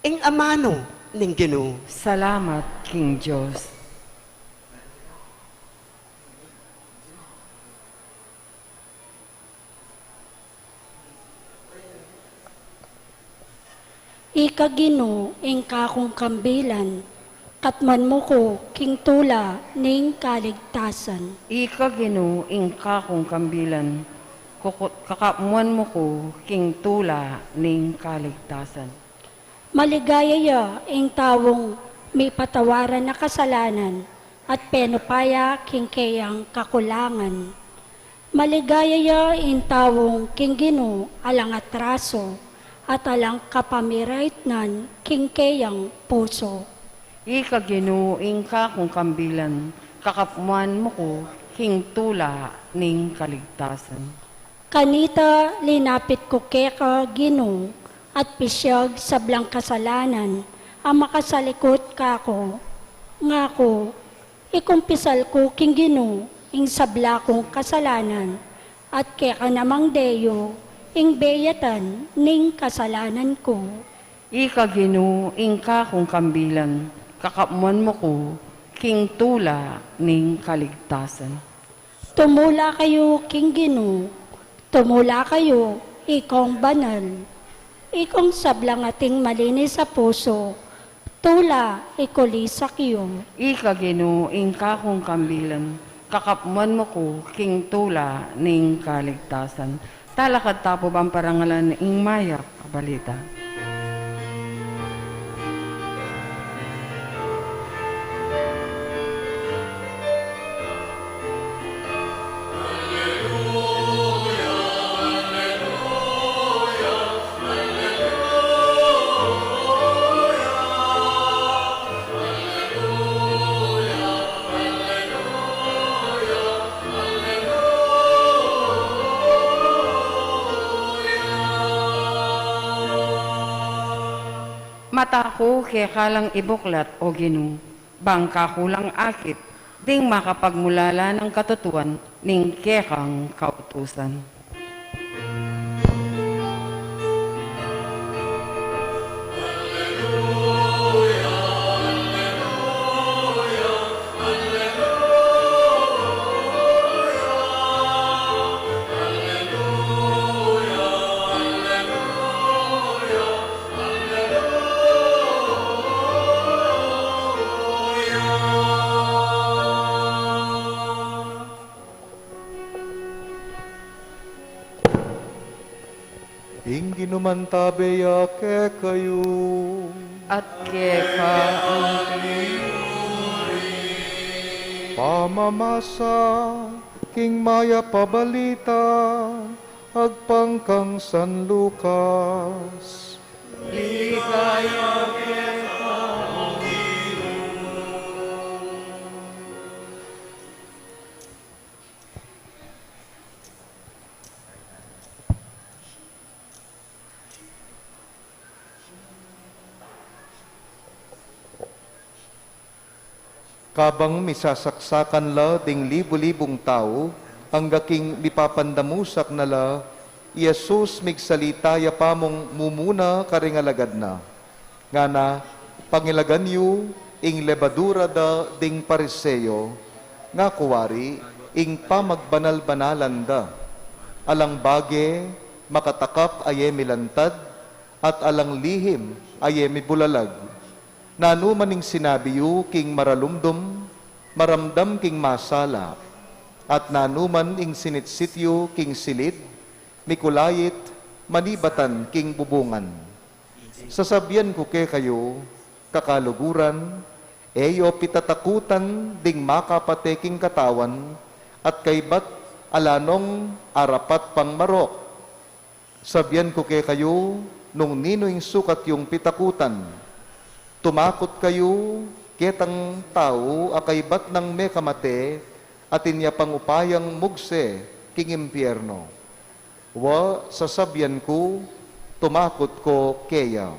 Ing amanu ning Ginu. Salamat king Dios. Ika Ginu ing kakung kambilan, katmuan mu ku king tula ning kaligtasan. Ika Ginu ing kakung kambilan, kukut-, kakatmuan mu ku king tula ning kaligtasan. Maligaya ya ing taung mipatawaran na kasalanan at penupaya king keyang kakulangan. Maligaya ya ing taung king Ginu alang atraso at alang kapamiraitnan king keyang pusu. Ika Ginu ing kakung kambilan, kakatmuan mu ku king tula ning kaligtasan. Kanita linapit ku keka Ginu, at pisyag sablang kasalanan a makasalikut kaku. Ngaku, ikumpisal ku king Ginu ing sabla kung kasalanan, at keka namang deyu ing beyatan ning kasalanan ku. Ika Ginu ing kakung kambilan, kakatmuan mu ku king tula ning kaligtasan. Tumula kayu king Ginu, tumula kayu, ikong banal, ikong sablang ating malinis a pusu, tula ikulisak yu. Ika Ginu ing kakung kambilan, kakatmuan mu ku king tula ning kaligtasan. Talakad ta pu ban parangalan ing mayap a balita. Ipakataku keka lang ibuklat, O Ginu, bang kaku lang akit ding makapagmulala nang katutuan ning kekang kautusan. Ing Ginu mantabe ya kekayu. At keka mu rin. Pamamasa king Mayap a Balita agpang kang San Lucas. Ligaya keka, O Ginu. Kabang misasaksakan la ding libu-libung tau, angga king mipapandamusak na la, i Jesus migsalita ya pa mung mumuna karing alagad na. Ngana, pangilagan yu ing lebadura da ding Pariseo, ngaku wari ing pamagbanal-banalan da. Alang bage, makatakap a e milantad, at alang lihim a e mibulalag. Nanu man ing sinabi yu king maralumdum, maramdam king masala, at nanu man ing sinitsit yu king silid, mikulait, manibatan king bubungan. Sasabian ku kekayu, kakaluguran, e yu pitatakutan ding makapate king katawan, at kaybat ala nong arapat pang marok. Sabian ku kekayu, nung ninu ing sukat yung pitakutan. Tumakut kayu ketang tau a kaybat nang mekamate, atin ya pang upayang mugse king impierno. Wa, sasabian ku, tumakut ko keya.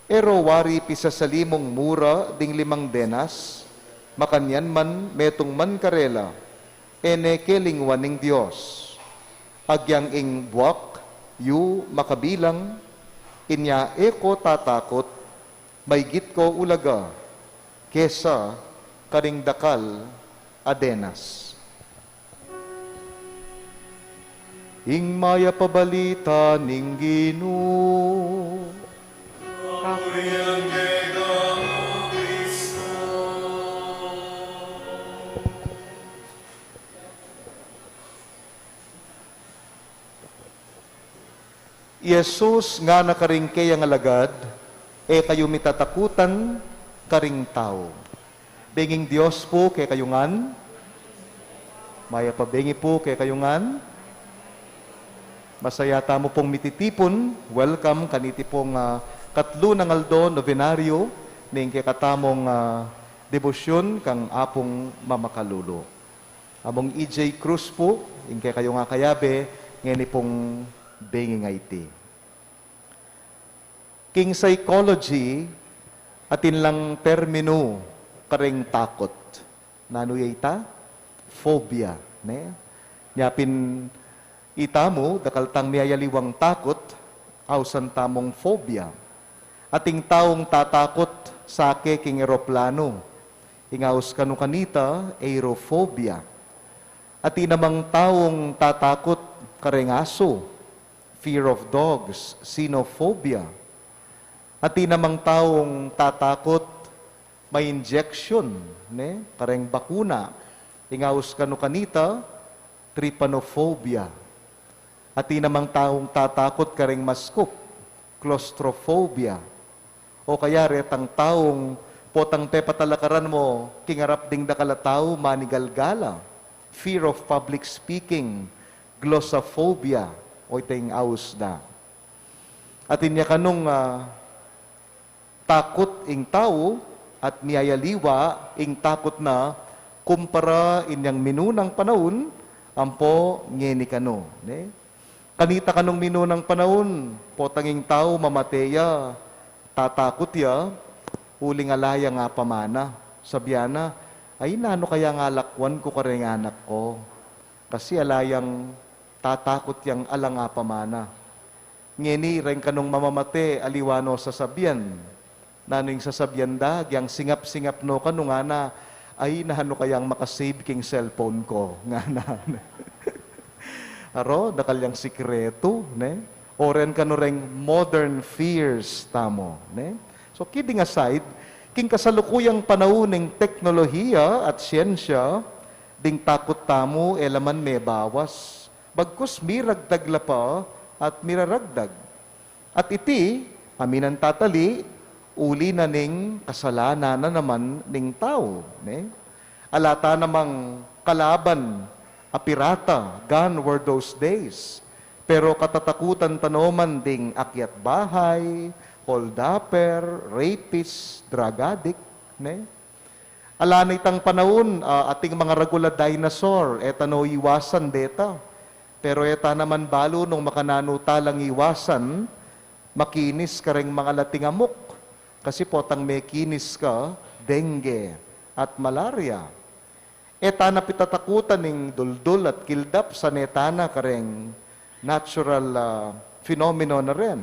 E ro wari pisasalimung mura ding limang denas, makanyan man metung man karela, e ne kelingwan ning Dios. Agyang ing buak yu makabilang, inya e ko tatakut, maygit ko ulaga kesa karing dakal a denas. Ing Mayap a Balita ning Ginu. Papurian keka, O Kristo. I Jesus ngana karing keyang alagad, e kayu mitatakutan karing tau. Benging Dios pu kekayu ngan. Mayap a bengi pu kekayu ngan. Masaya tamu pung mititipun. Welcome kaniti pung, ah, katlu nang aldo novenario ning kekatamung, ah, debosyun kang Apung Mamakalulu. Among E J Cruz pu, ing kekayung akayabe, ngeni pung bengi ngeni. King psychology, atin lang terminu kareng takut. Nanu ya ita? Phobia, ne? Nya pin itamu, dakal tang miyayaliwang takut, ausan tamung phobia. Atin taung tatakut sake king eroplanu, ing aus kanu kanita, aerophobia. Atin namang taung tatakut kareng asu, fear of dogs, xenophobia. Atin namang taung tatakut ma-injection, ne, kareng bakuna, ing aus kanu kanita, trypanophobia. Atin namang taung tatakut kareng maskup, claustrophobia. O kaya retang taung potang pepatalakaran mo king arap ding dakal a tau, manigalgala, fear of public speaking, glossophobia, o ita ing aus da. Atin ya kanung, ah, takut ing tau at miyayaliwa ing takut na kumpara inyang minunang panaun ampo ngeni kanu, ne? Kanita kanung minunang panaun, potang ing tau mamate ya, Tatakut ya, uling ala yang apamana. Sabian na, "Ay, nanu kaya ngan lakwan ku kareng anak ku? Kasi ala yang tatakut yang alang apamana." Ngeni, reng kanung mamamate, aliwa no sasabian. Nanu ing sasabian da? Agyang singap-singap no kanu, ngana, "Ay, nanu kayang makasave king cellphone ku?" ngana. Aro, dakal yang sikretu, ne? O ren kanu reng modern fears tamu, ne? So, kidding aside, king kasalukuyang panaun ning teknolohiya at siyensya, ding takut tamu e la man mebawas. Bagkus miragdag la pa at miraragdag. At iti, aminan ta tali, uli na ning kasalanan na naman ning tau, ne? Ala ta namang kalaban a pirata, gone were those days. Pero katatakutan ta no man ding akyat bahay, holdupper, rapist, drug addict, ne? Ala na itang panaun, ah, ating mangaragul a dinosaur, e ta no iwasan deta. Pero e ta naman balu nung makananu ta lang iwasan, makinis kareng mangalating amuk. Kasi potang mekinis ka, dengue at malaria. E ta na pitatakutan ing duldul at kildap, sane ta na kareng natural, ah, phenomenon na rin.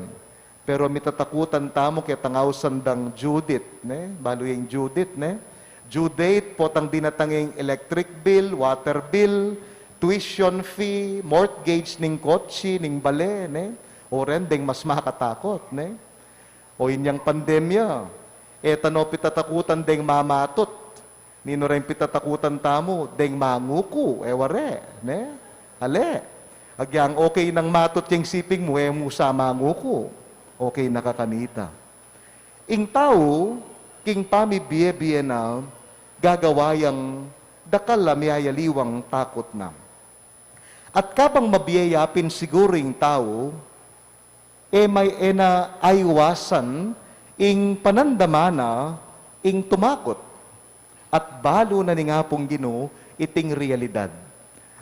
Pero mitatakutan tamu ketang ausan dang due date, ne? Balu yang due date, ne? Due date, potang dinatang ing electric bill, water bill, tuition fee, mortgage ning kotse, ning bale, ne? O ren deng mas makatakut, ne? O inyang pandemya, e ta no pitatakutan deng mamatut. Ninu reng pitatakutan tamu? Deng manguku, e ware, ne? Ale. Agyang okay nang matut yang siping mu, e mu sa manguku. Okay na ka kanita. Ing tau, king pamibie-bie na, gagawa yang dakal a miyayaliwang takut na. At kabang mabie ya pin siguru ing tau, e may e na aiwasan ing panandaman na ing tumakut, at balu na ning Apung Ginu iting realidad.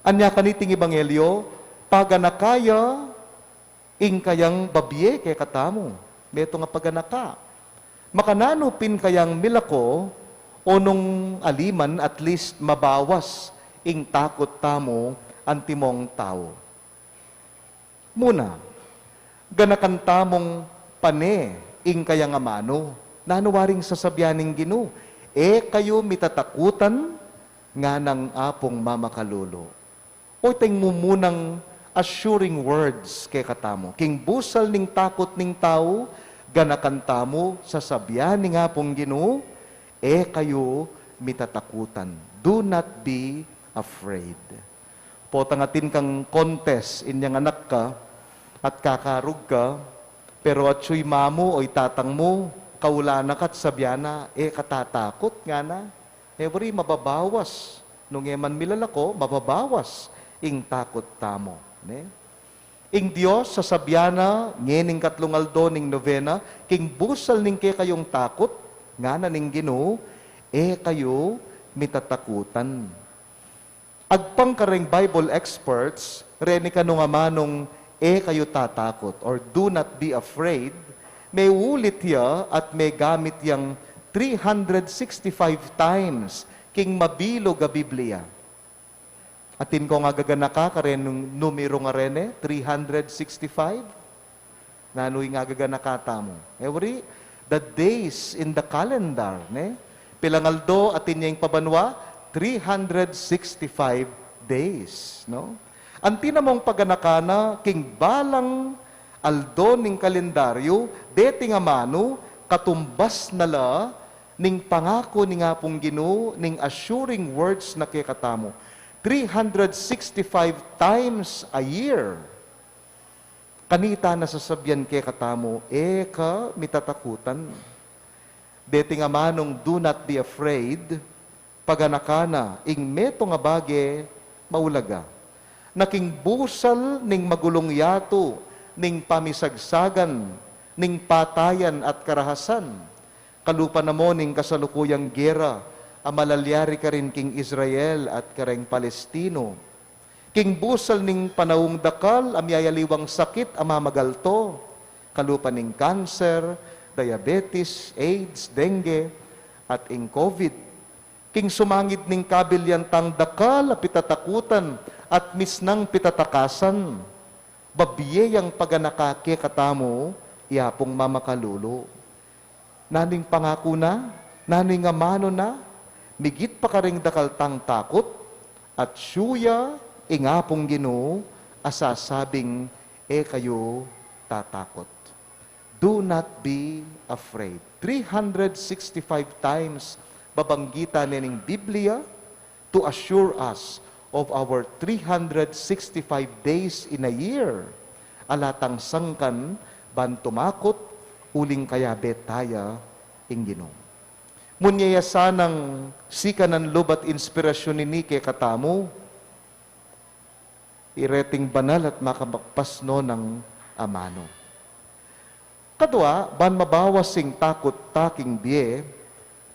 Anya kaniting ebanghelyo, paganaka ya ing kayang babie kekatamu, metung a paganaka. Makananu pin kayang milako o nung ali man at least mabawas ing takut tamu antimong tau? Muna, ganakan tamung pane ing kayang amanu. Nanu waring sasabian ning Ginu? E kayu mitatakutan, nganang Apung mamakalulu. O iteng mumunang assuring words kekatamu. King busal ning takut ning tau, ganakan tamu sasabian ning Apung Ginu, e kayu mitatakutan. Do not be afraid. Potang atin kang contest, inyang anak ka, at kakarug ka, pero atsu i mamu o i tatang mu, kaulanan ka at sabian na, e ka tatakut, ngana. E wari mababawas. Nung e man milalako, mababawas ing takut tamu, ne? Ing Dios sasabian na, ngening katlung aldo ning novena, king busal ning kekayung takut, ngana ning Ginu, e kayu mitatakutan. Agpang kareng Bible experts, reni kanung amanung e kayu tatakut, or do not be afraid, meulit ya at megamit yang three hundred sixty-five times king mabilug a Biblia. Atin kong agaganaka kareng numeru a reni, three hundred sixty-five? Nanu ing agaganaka tamu? E wari, the days in the calendar, ne? Pilang aldo atin ya ing pabanua? Three hundred sixty-five days, no? Anti na mung paganaka na king balang aldo ning kalendaryu, deting amanu, katumbas na la ning pangaku ning Apung Ginu, ning assuring words na kekatamu. Three hundred sixty-five times a year. Kanita na sasabian kekatamu, e ka mitatakutan. Deting amanung do not be afraid, paganaka na ing metung a bage maulaga. Na king busal ning magulung yatu, ning pamisagsagan, ning patayan at karahasan, kalupa na mo ning kasalukuyang gera a malalyari karin king Israel at kareng Palestino. King busal ning panaung dakal a miyayaliwang sakit a mamagalto, kalupa ning kanser, diabetes, AIDS, dengue, at ing COVID. King sumangid ning kabilyan tang dakal a pitatakutan at misnang pitatakasan, babie yang paganaka kekatamu i Apung Mamakalulu. Nanu ing pangaku na, nanu ing amanu na, migit pa karing dakal tang takut, at suya ing Apung Ginu a sasabing e kayu tatakut. Do not be afraid. Three hundred sixty-five times babanggitan ne ning Biblia to assure us of our three hundred sixty-five days in a year. Ala tang sangkan ban tumakut uling kayabe taya ing Ginu. Munya ya sanang sikanan lub at inspirasyun ini kekatamu, ireting banal at makapagpasno nang amanu. Kadua, ban mabawas ing takut ta king bie,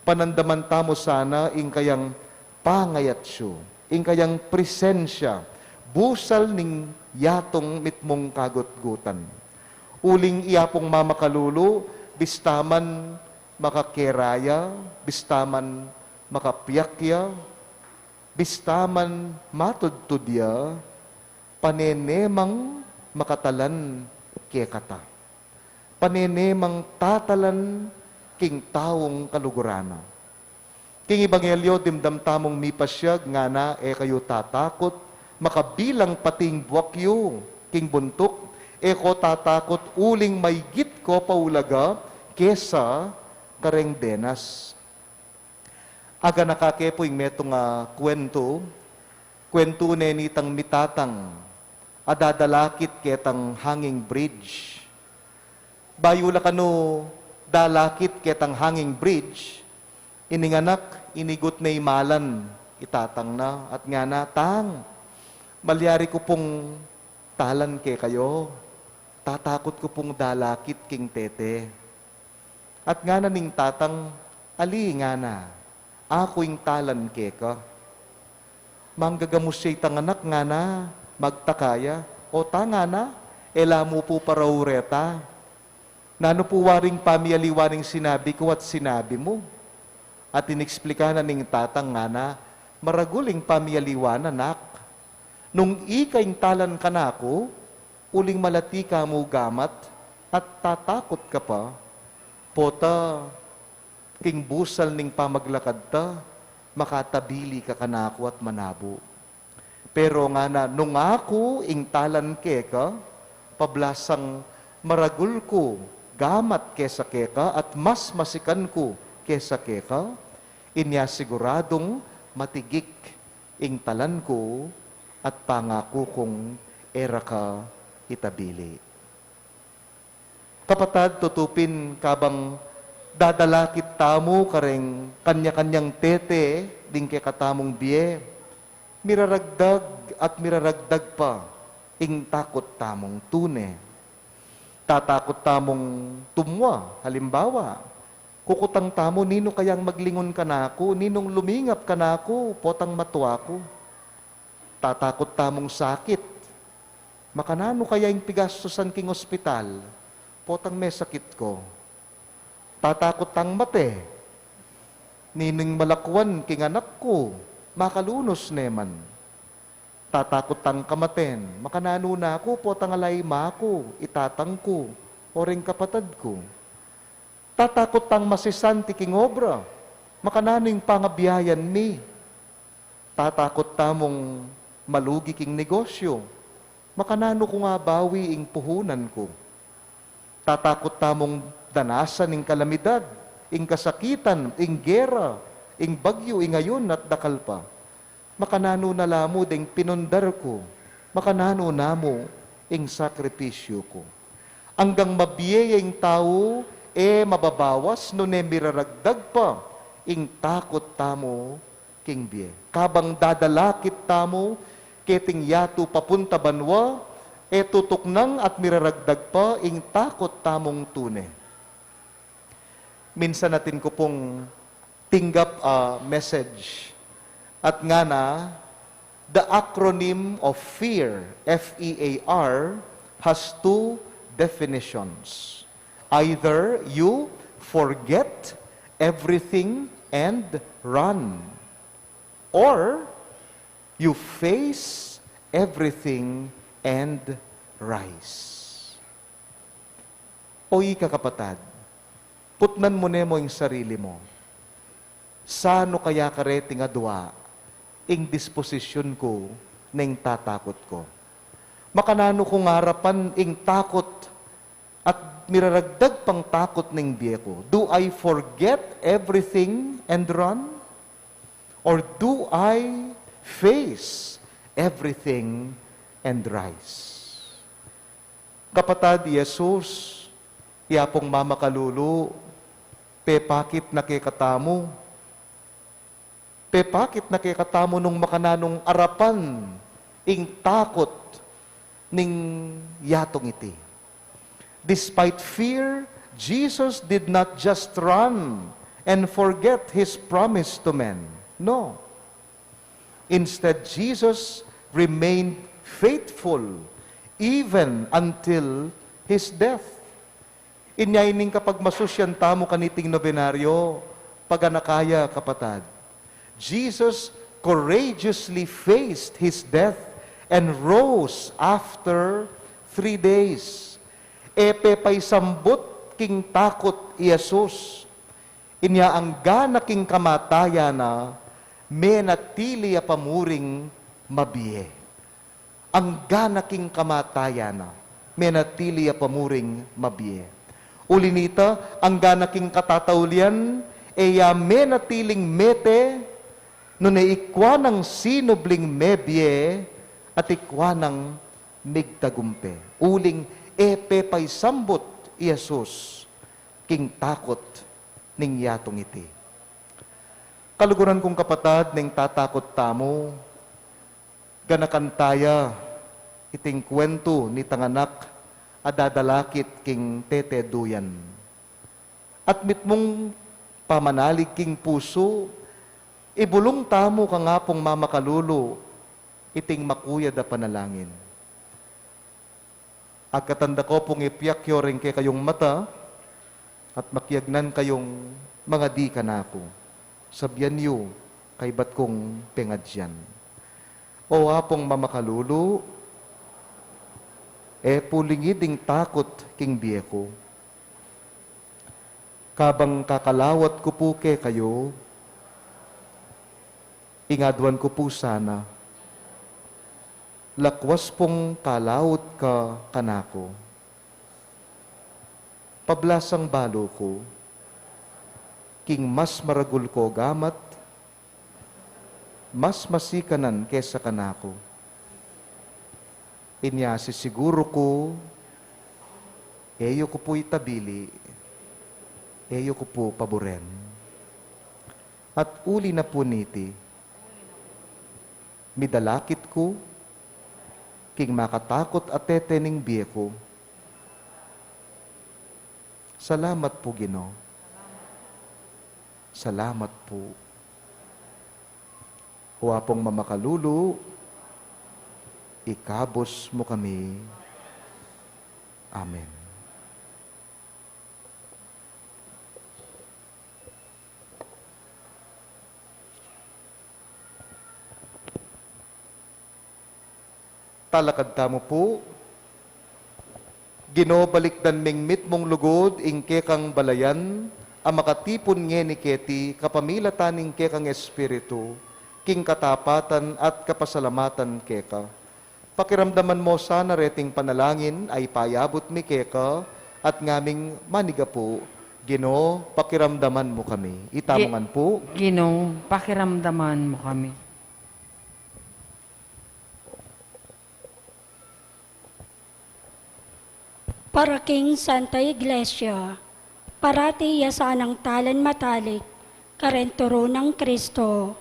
panandaman tamu sana ing kayang pangayatsu, ing kayang presensya, busal ning yatung mitmung kagutgutan. Uling i Apung Mamakalulu, bista man makakeraya, bista man makapiakya, bista man matudtud ya, pane ne mang makatalan kekata. Pane ne mang tatalan king taung kaluguran na. King Ebanghelyo, dimdam tamung mipasyag, ngana, e kayu tatakut, makabilang pati ing buak yu king buntuk, e ko tatakut uling maigit ko pa ulaga kesa kareng denas. Aganaka ke pu ing metung a kuwentu, kuwentu ne nitang mitatang a dadalakit ketang hanging bridge. Bayu la kanu dalakit ketang hanging bridge, ining anak inigut ne i malan i tatang na at ngana, "Tang, malyari ku pung talan kekayu, tatakut ku pung dalakit king tete." At ngana ning tatang, "Ali," ngana, "aku ing talan keka." Manggagamus ya itang anak, ngana, magtaka ya, "O ta," ngana, "e la mu pu parau reta. Nanu pu waring pamialiwa ning sinabi ku at sinabi mu?" At ineksplika na ning tatang, ngana, "Maragul ing pamialiwa na, nak. Nung ika ing talan kanaku, uling malati ka mu gamat at tatakut ka pa, pota king busal ning pamaglakad ta, makatabili ka kanaku at manabu. Pero," ngana, "nung aku ing talan keka, pablasang maragul ku gamat kesa keka at mas masikan ku kesa keka, inya siguradung matigik ing talan ku at pangaku kung e ra ka itabili." Kapatad, tutu pin, kabang dadalakit tamu kareng kanya-kanyang tete ding kekatamung bie, miraragdag at miraragdag pa ing takut tamung tune. Tatakut tamung tumwa, halimbawa, kukutang tamu, "Ninu kayang maglingun kanaku? Ninung lumingap kanaku potang matwa ku?" Tatakut tamung sakit. "Makananu kaya ing pigastusan king ospital potang mesakit ku?" Tatakut tang mate. "Ninung malakwan king anak ku? Makalunus ne man." Tatakut tang kamaten. "Makananu na ku potang ala i ima ku, i tatang ku, o ring kapatad ku?" Tatakut tang masisanti king obra. "Makananu ing pangabiayan mi?" Tatakut tamung malugi king negosyu. "Makananu kung abawi ing puhunan ku?" Tatakut tamung danasan ing kalamidad, ing kasakitan, ing gera, ing bagyu, ing ayun at dakal pa. "Makananu na la mu deng pinundar ku? Makananu na mu ing sakripisyu ku?" Anggang mabie ya ing tau, e mababawas nune miraragdag pa ing takut tamu king bie. Kabang dadalakit tamu keting yatu papunta banua, e tutuknang at miraragdag pa ing takut tamung tune. Minsan atin ku pung tinggap a message. At ngana, "The acronym of fear, F E A R, has two definitions. Either you forget everything and run, or you face everything and rise. O ika, kapatad, kutnan mu ne mu ing sarili mu. Sanu kaya kareting adua ing disposisyun ku ning tatakut ku? Makananu kung arapan ing takut at miraragdag pang takut ning bie ku? Do I forget everything and run? Or do I face everything and rise? Kapatad, i Jesus, iya pung mamakalulu, pepakit na kekatamu, pepakit na kekatamu nung makananung arapan ing takut ning yatung iti. Despite fear, Jesus did not just run and forget his promise to men. No. Instead, Jesus remained faithful even until his death. Inya ining kapagmasusyan tamu kaniting nobenaryo, paganaka ya, kapatad. Jesus courageously faced his death and rose after three days. E pepaisambut king takut i Jesus. Inya angga na king kamatayan na, menatili ya pa muring mabie. Angga na king kamatayan na, menatili ya pa muring mabie. Uli nita, angga na king katataulian, e ya menatiling mete, nune ikwa nang sinubling mebie, at ikwa nang migtagumpe. Uling e pepaisambut i Jesus king takut ning yatung iti. Kaluguran kung kapatad, ning tatakut tamu, ganakan taya iting kuwentu nitang anak a dadalakit king teteduyan. At mitmung pamanalig king pusu, ibulung tamu kang Apung mamakalulu iting makuyad a panalangin. Agkatan da ko pung ipiakyo ring kekayung mata, at makiagnan kayung mangadi kanaku. Sabian yu, kaybat kung pengadyan. O Apung mamakalulu, e pu lingid ing takut king bie ku. Kabang kakalawat ku pu kekayu, ingaduan ku pu sana, lakwas pung kalaut ka kanaku. Pablasang balu ku, king mas maragul ko gamat, mas masikanan kesa kanaku. Inya sisiguru ku, e yu ku pu itabili, e yu ku pu paburen. At uli na pu niti, midalakit ku king makatakut a tete ning bie ku. Salamat pu, Ginu. Salamat pu. O Apung mamakalulu, ikabus mu kami. Amen. Talakad tamu pu. Ginu, balikdan ming mitmung lugud ing kekang balayan a makatipun ngeni keti kapamilatan ning kekang Espiritu, king katapatan at kapasalamatan keka. Pakiramdaman mu sana reting panalangin a ipayabut mi keka at ngaming manigapu. Ginu, pakiramdaman mu kami. Itamu ngan pu. Ginu, pakiramdaman mu kami. Para king Santa Iglesia, parati ya sanang talan matalik, kareng turu nang Kristo,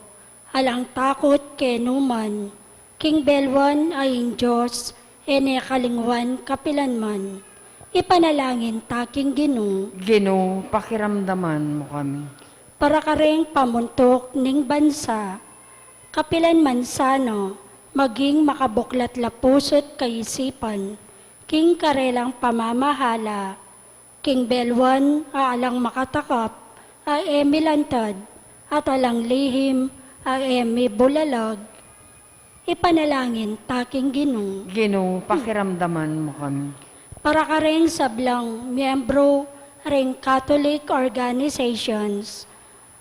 alang takut kenu man, king belwan a ing Dios, e ne kalingwan kapilan man. Ipanalangin ta king Ginu. Ginu, pakiramdaman mu kami. Para kareng pamuntuk ning bansa, kapilan man sana, maging makabuklat la pusu't kaisipan, king karelang pamamahala, King belwan a alang makatakap a e mi lantad, at alang lihim a e mi bulalag, ipanalangin ta king Ginu. Ginu, pakiramdaman mu kami. Para kareng sablang miyembro ring Catholic organizations,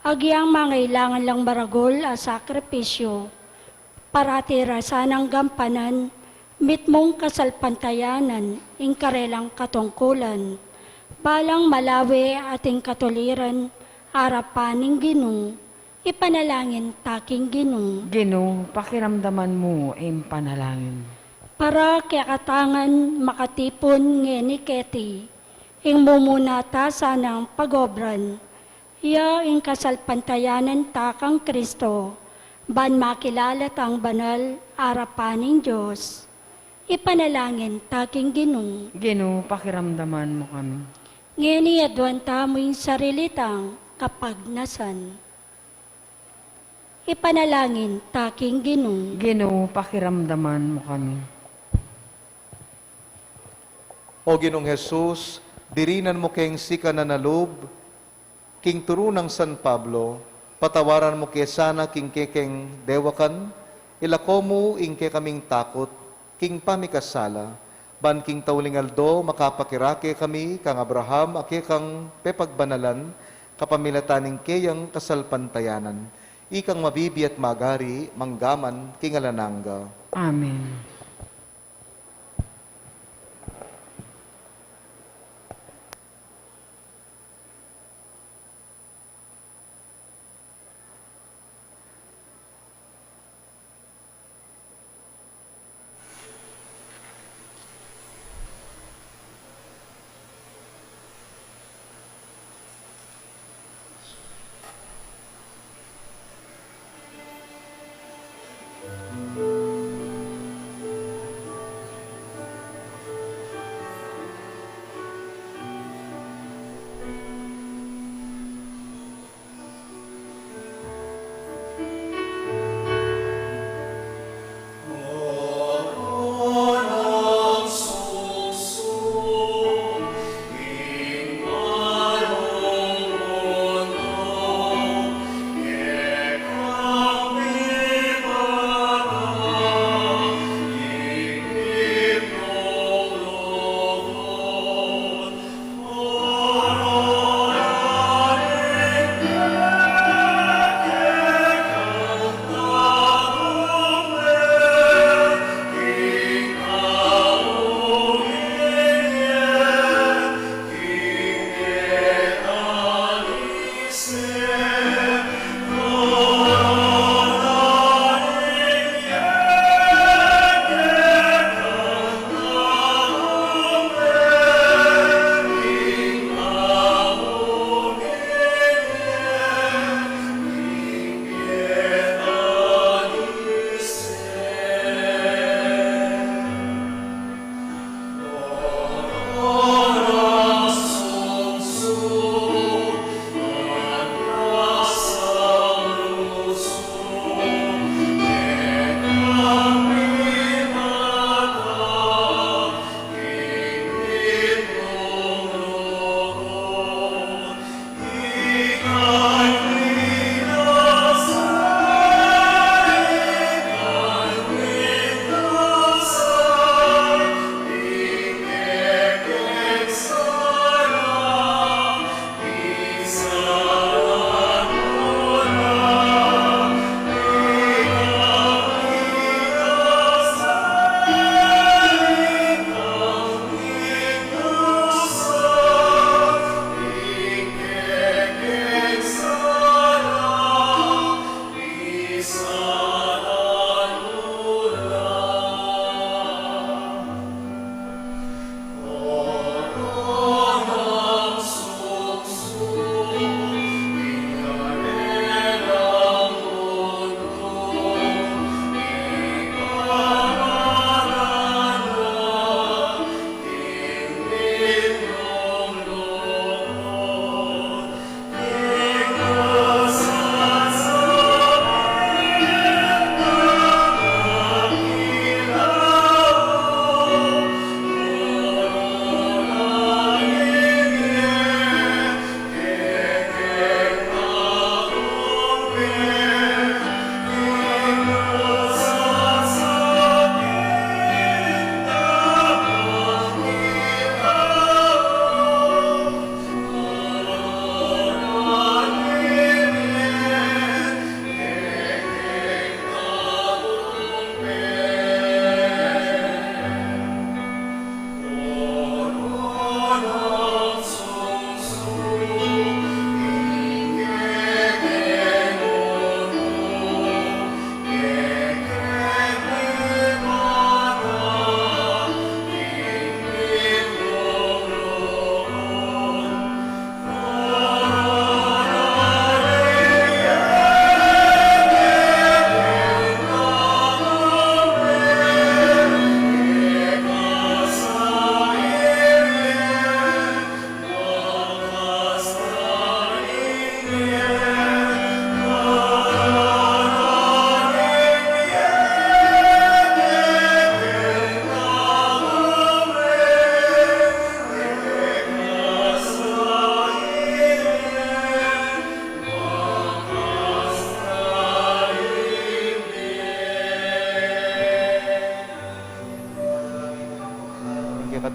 agyang mangailangan lang maragul a sakripisyo, parati ra sanang gampanan mitmung kasalpantayanan ing karelang katungkulan, balang malawe at ing katuliran arapan ning Ginu, ipanalangin ta king Ginu. Ginu, pakiramdaman mu ing panalangin. Para kekatangan makatipun ngeni keti, ing mumuna ta sanang pagobran, ya ing kasalpantayanan ta kang Kristo, ban makilala tang banal arapan ning Dios, ipanalangin ta king Ginu. Ginu, pakiramdaman mu kami. Ngeni aduan tamu ing sarili tang kapagnasan. Ipanalangin ta king Ginu. Ginu, pakiramdaman mu kami. O Ginung Jesus, dirinan mu keng sikanan a lub king turu nang San Pablo, patawaran mu ke sana king kekeng dewakan, ilako mu ing kekaming takut king pamikasala, ban king tauling aldo makapakirake kami kang Abraham a kekang pepagbanalan kapamilatan ning keyang kasalpantayanan. Ikang mabibie at magari manggaman king alang angga. Amen.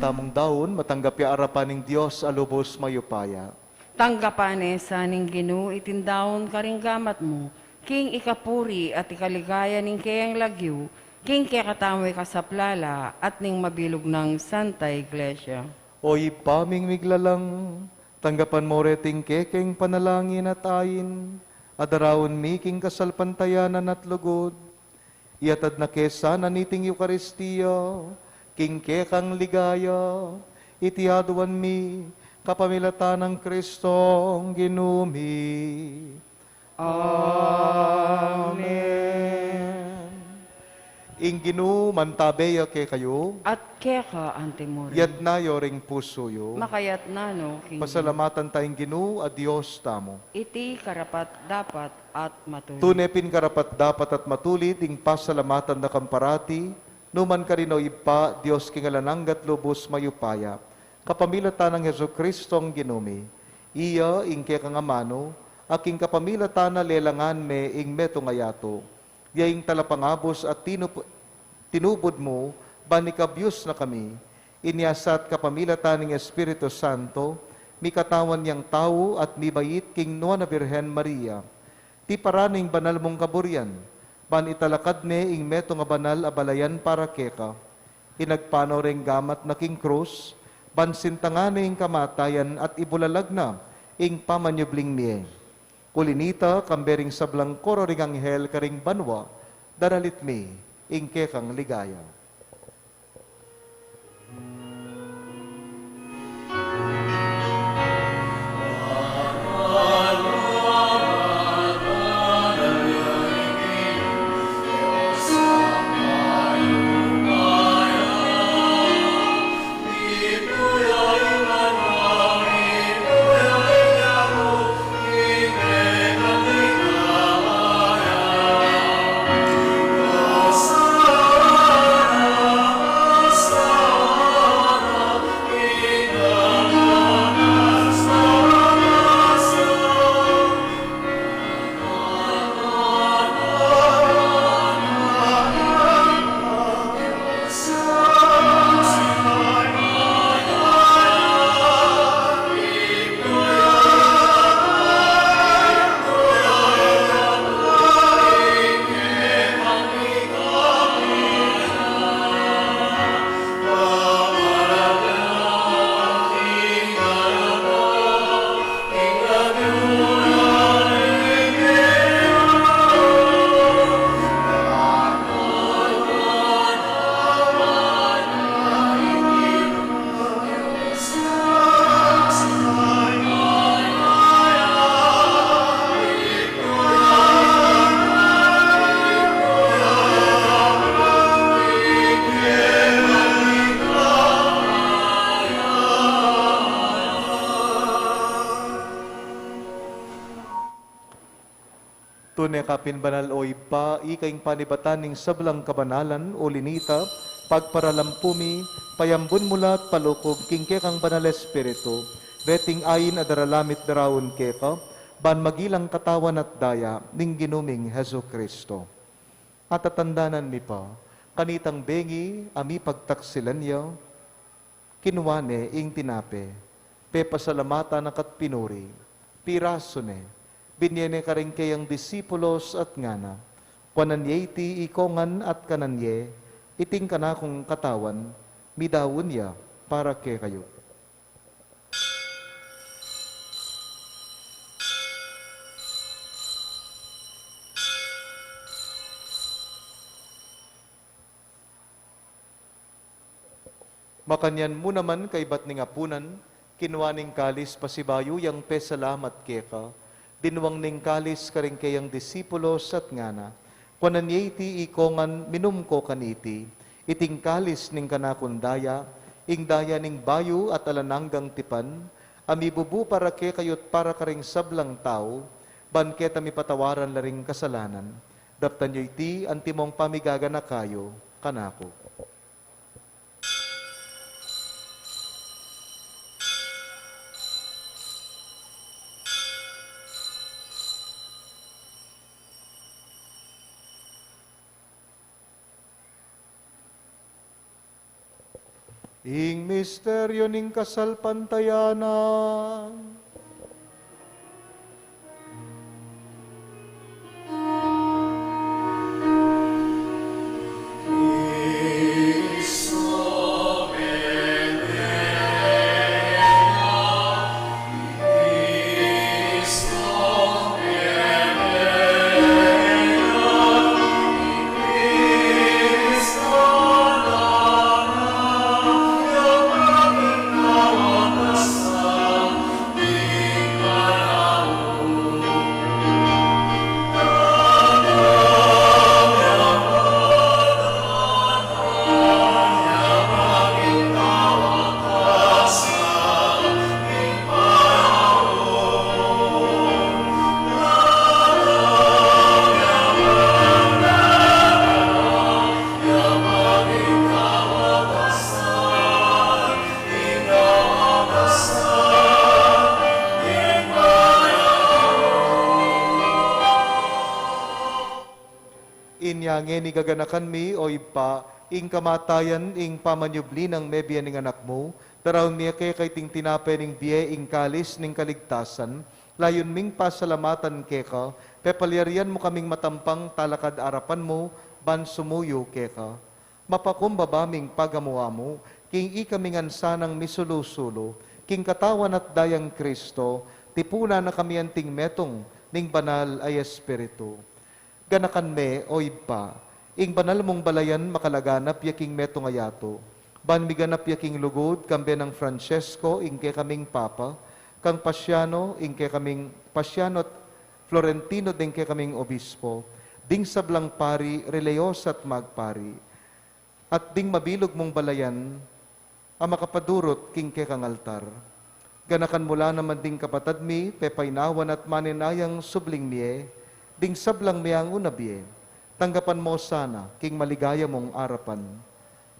Tamung daun, matanggap ya arapan ning Dios a lubus mayupaya. Tanggapan ne sa ning Ginu iting daun karing gamat mu, king ikapuri at ikaligaya ning keyang lagyu, king kekatamung ikasaplala at ning mabilug nang Santa Iglesia. O Ibpa ming miglalang, tanggapan mu reting kekeng panalangin at ain, a daraun mi king kasalpantayanan at lugud. Iatad na ke sana niting Eukaristia king kekang ligaya, iti aduan mi kapamilatan nang Kristong Ginu mi. Amen. Ing Ginu mantabe ya kekayu. At keka antimurin. Yatna yu ring pusu yu. Makayatna no king Ginu. Pasalamatan ta ing Ginu a Dios tamu. Iti karapat-dapat at matulid. Tune pin karapat-dapat at matulid ing pasalamatan da kang parati, numan karin, o Ibpa, Dios king alang angga at lubus mayupaya, kapamilatan nang Jesucristong Ginu mi. Iya ing kekang amanu, a king kapamilatan na lelangan me ing metung a yatu. Iya ing talapangabus a tinup-, tinubud mu, ban ikabyus na kami. Inya sa at kapamilatan ning Espiritu Santo, mikatawan yang tau at mibait king Nuan a Birhen Maria. Tiparan ing banal mung kaburian, ban italakad ne ing metung a banal a balayan para keka. Inagpanaw reng gamat na king krus, ban sintangan ne ing kamatayan at ibulalag na ing pamanyubling mie. Uli nita, kambe ring sablang koro ring anghel karing banua, daralit mi ing kekang ligaya. Tune ka pin banal, o Ibpa, ika ing panibatan ning sablang kabanalan. Uli nita, pagparalan pu mi, payambun mu la at palukub king kekang Banal Espiritu reting ain a daralan mi at daraun keka, ban maging lang katawan at daya ning Ginu ming Jesucristo. At tatandanan mi pa, kanitang bengi a mipagtaksilan ya, kinua ne ing tinape, pepasalamatan na ka't pinuri, pirasu ne, binie ne karing keyang disipulos at ngana: Kuanan ye iti ikongan at kanan ye, iti ing kanakung katawan, midaun ya para kekayu. Makanyan mu naman kaibat ning apunan, kinua ne ing kalis pasibayu yang pesalamat keka, dinuang ne ing kalis karing keyang disipulos at ngana: Kuanan ye iti ikongan, minum ko kaniti, iti ing kalis ning kanakung daya, ing daya ning bayu at alang anggang tipan, a mibubu para kekayu at para karing sablang tau, ban keta mipatawaran la ring kasalanan. Daptan yu iti antimong pamigaganaka yu kanaku. Ing misteryo ning kasalpantayanan. Inya ngeni gaganakan mi, o Ibpa, ing kamatayan, ing pamanyubli nang mebie ning Anak mu, daraun mi keka iting tinape ning bie, ing kalis ning kaligtasan, layun ming pasalamatan keka, pepalyarian mu kaming matampang talakad arapan mu, ban sumuyu keka. Mapakumbaba ming pagamu-amu king ikami ngan sanang misulu-sulu king katawan at dayang Kristo, tipunan na kami anting metung ning Banal a Espiritu. Ganakan me, o Ibpa, ing banal mung balayan makalaganap ya king metung a yatu, ban miganap ya king lugud, kambe nang Francesco, ing kekaming Papa, kang Pasiano, ing kekaming Pasiano at Florentino, ding kekaming Obispo, ding sablang pari, reliyosa at magpari, at ding mabilug mung balayan a makapadurut king kekang altar. Ganakan mu la naman ding kapatad mi, pepainawan at manenayang subling mie, ding sablang meangu na bie, tanggapan mu sana king maligaya mung arapan.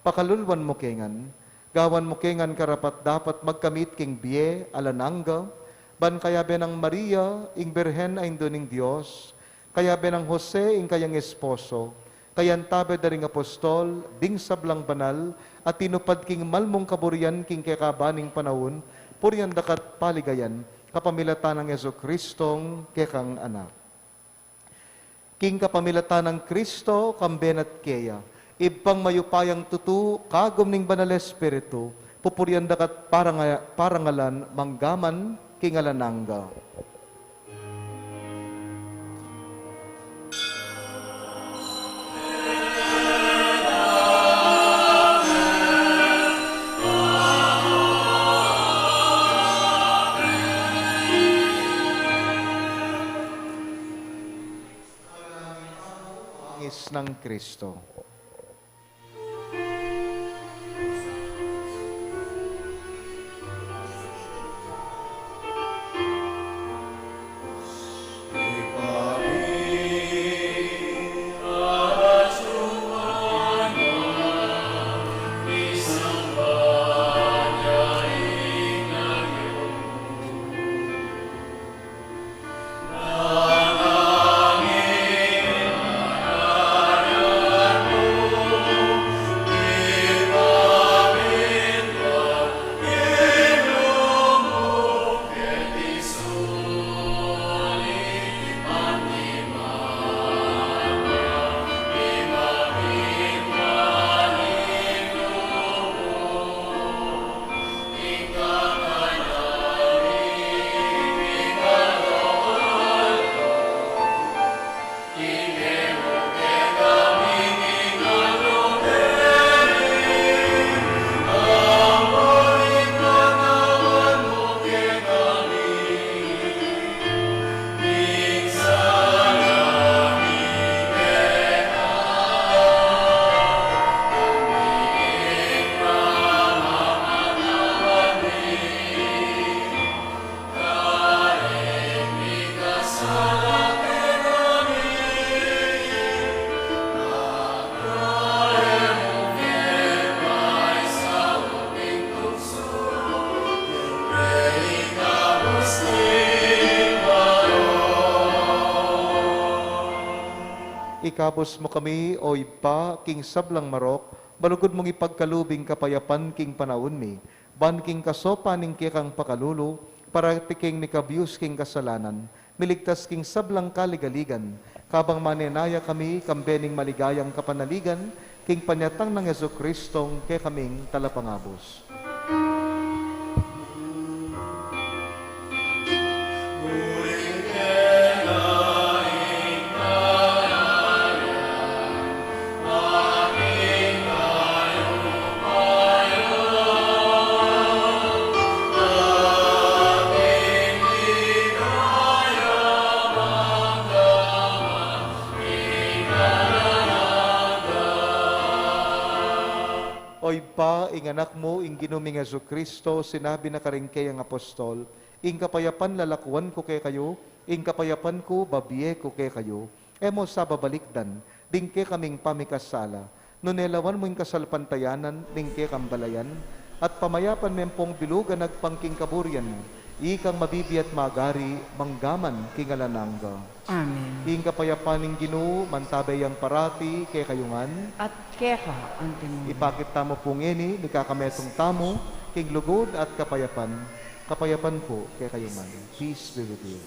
Pakaluluan mu ke ngan, gawan mu ke ngan karapat-dapat magkamit king bie alang angga, ban kayabe nang Maria, ing Birhen a Indu ning Dios, kayabe nang Jose, ing kayang esposo, kayantabe da ring apostol, ding sablang banal a tinupad king mal mung kaburian king kekaban ning panaun, purian da ka't paligayan, kapamilatan nang Jesucristong kekang Anak. King kapamilatan nang Kristo, kambe na at keya, Ibpang mayupayang tutu, kagum ning Banal Espiritu, pupurian da ka't paranga-, parangalan manggaman king alang angga. Bangis nang Kristo. Ikabus mu kami, o Ibpa, king sablang marok, Malugud mung ipagkalub ing kapayapan king panaun mi, ban king kasopan ning kekang pakalulu, parati keng mikabius king kasalanan, miligtas king sablang kaligaligan, kabang manenaya kami kambe ning maligayang kapanaligan, king panyatang nang Jesucristong kekaming Talapangabus. O Ibpa, ing Anak mu, ing Ginu ming Jesucristo, sinabi na karing keyang apostol, "Ing kapayapan lalakuan ku kekayu, ing kapayapan ku babie ku kekayu." E mu sa babalikdan ding kekaming pamikasala, nune lawan mu ing kasalpantayanan ning kekang balayan, at pamayapan me pung bilugan agpang king kaburian mu, ikang mabibie at magari manggaman king alang angga. Amen. Ing kapayapan ning Ginu mantabe yang parati kekayu ngan. At keka antimurin. Ipakit tamu pu ngeni, mikakametung tamu king lugud at kapayapan. Kapayapan pu kekayu ngan. Peace be with you.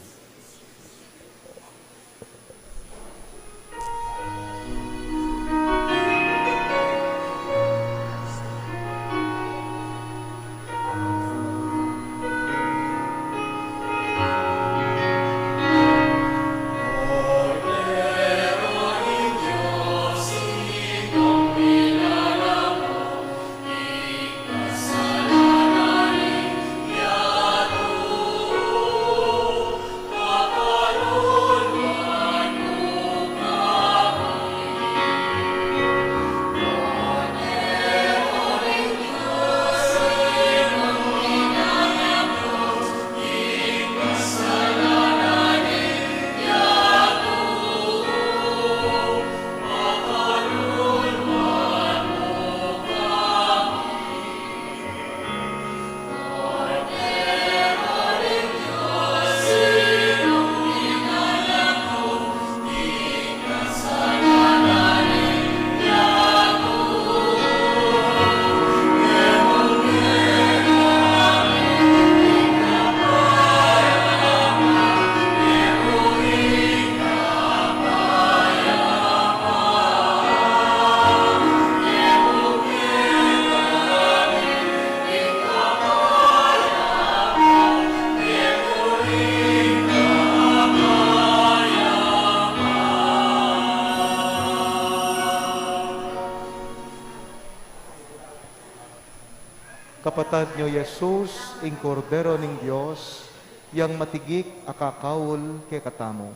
Kapatad nyo, Jesus, ing Kordero ning Dios, yang matigik a kakaul kekatamu.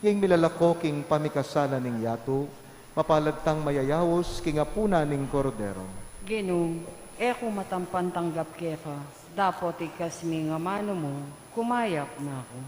Ing milalako king pamikasala ning yatu, mapalad tang mayayaus king apunan ning Kordero. Ginu, e ku matampan tanggap keka, dapot igkas me ing amanu mu, kumayap na ku.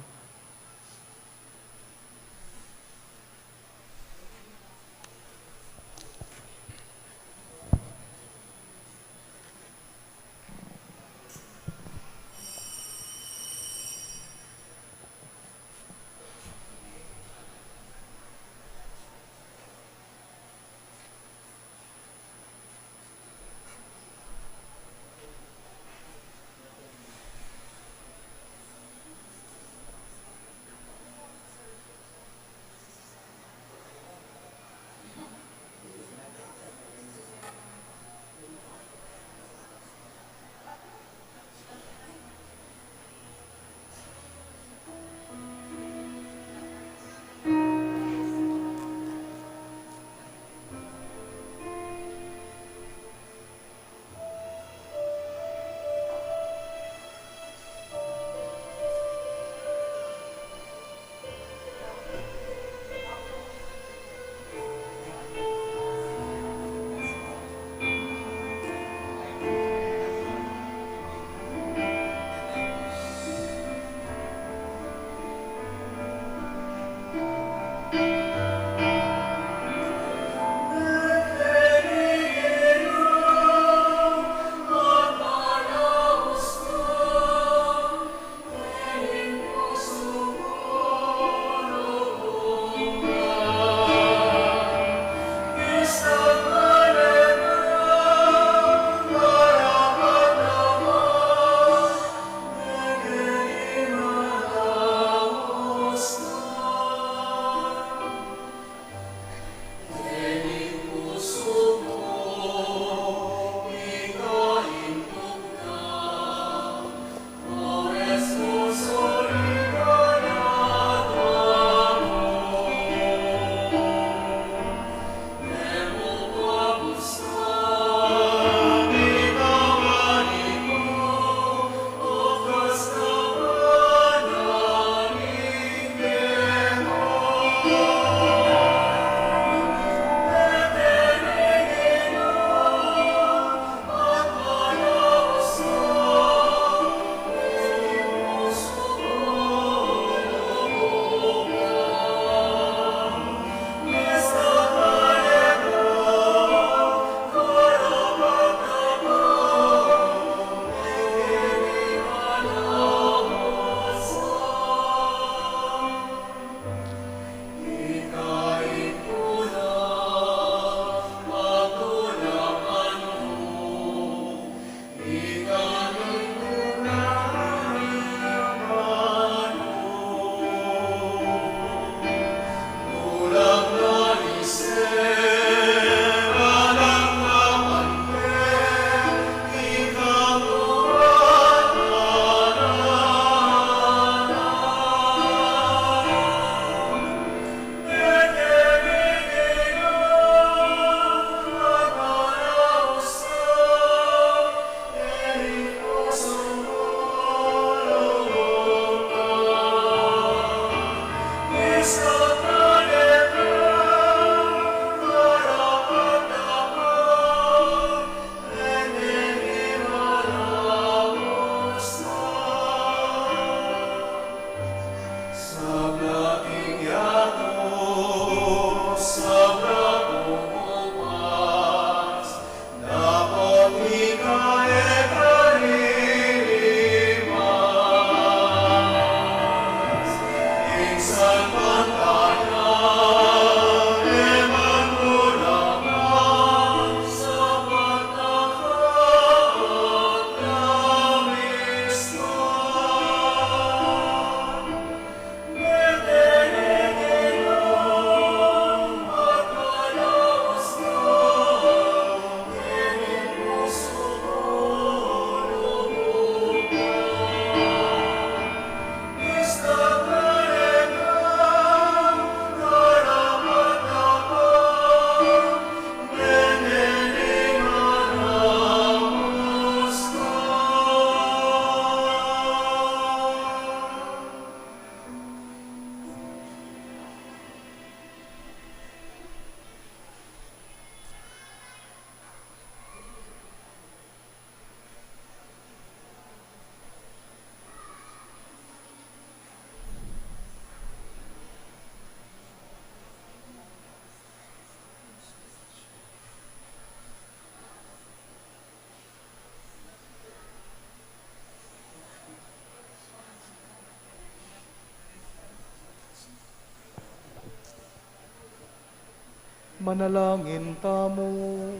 Manalangin tamu.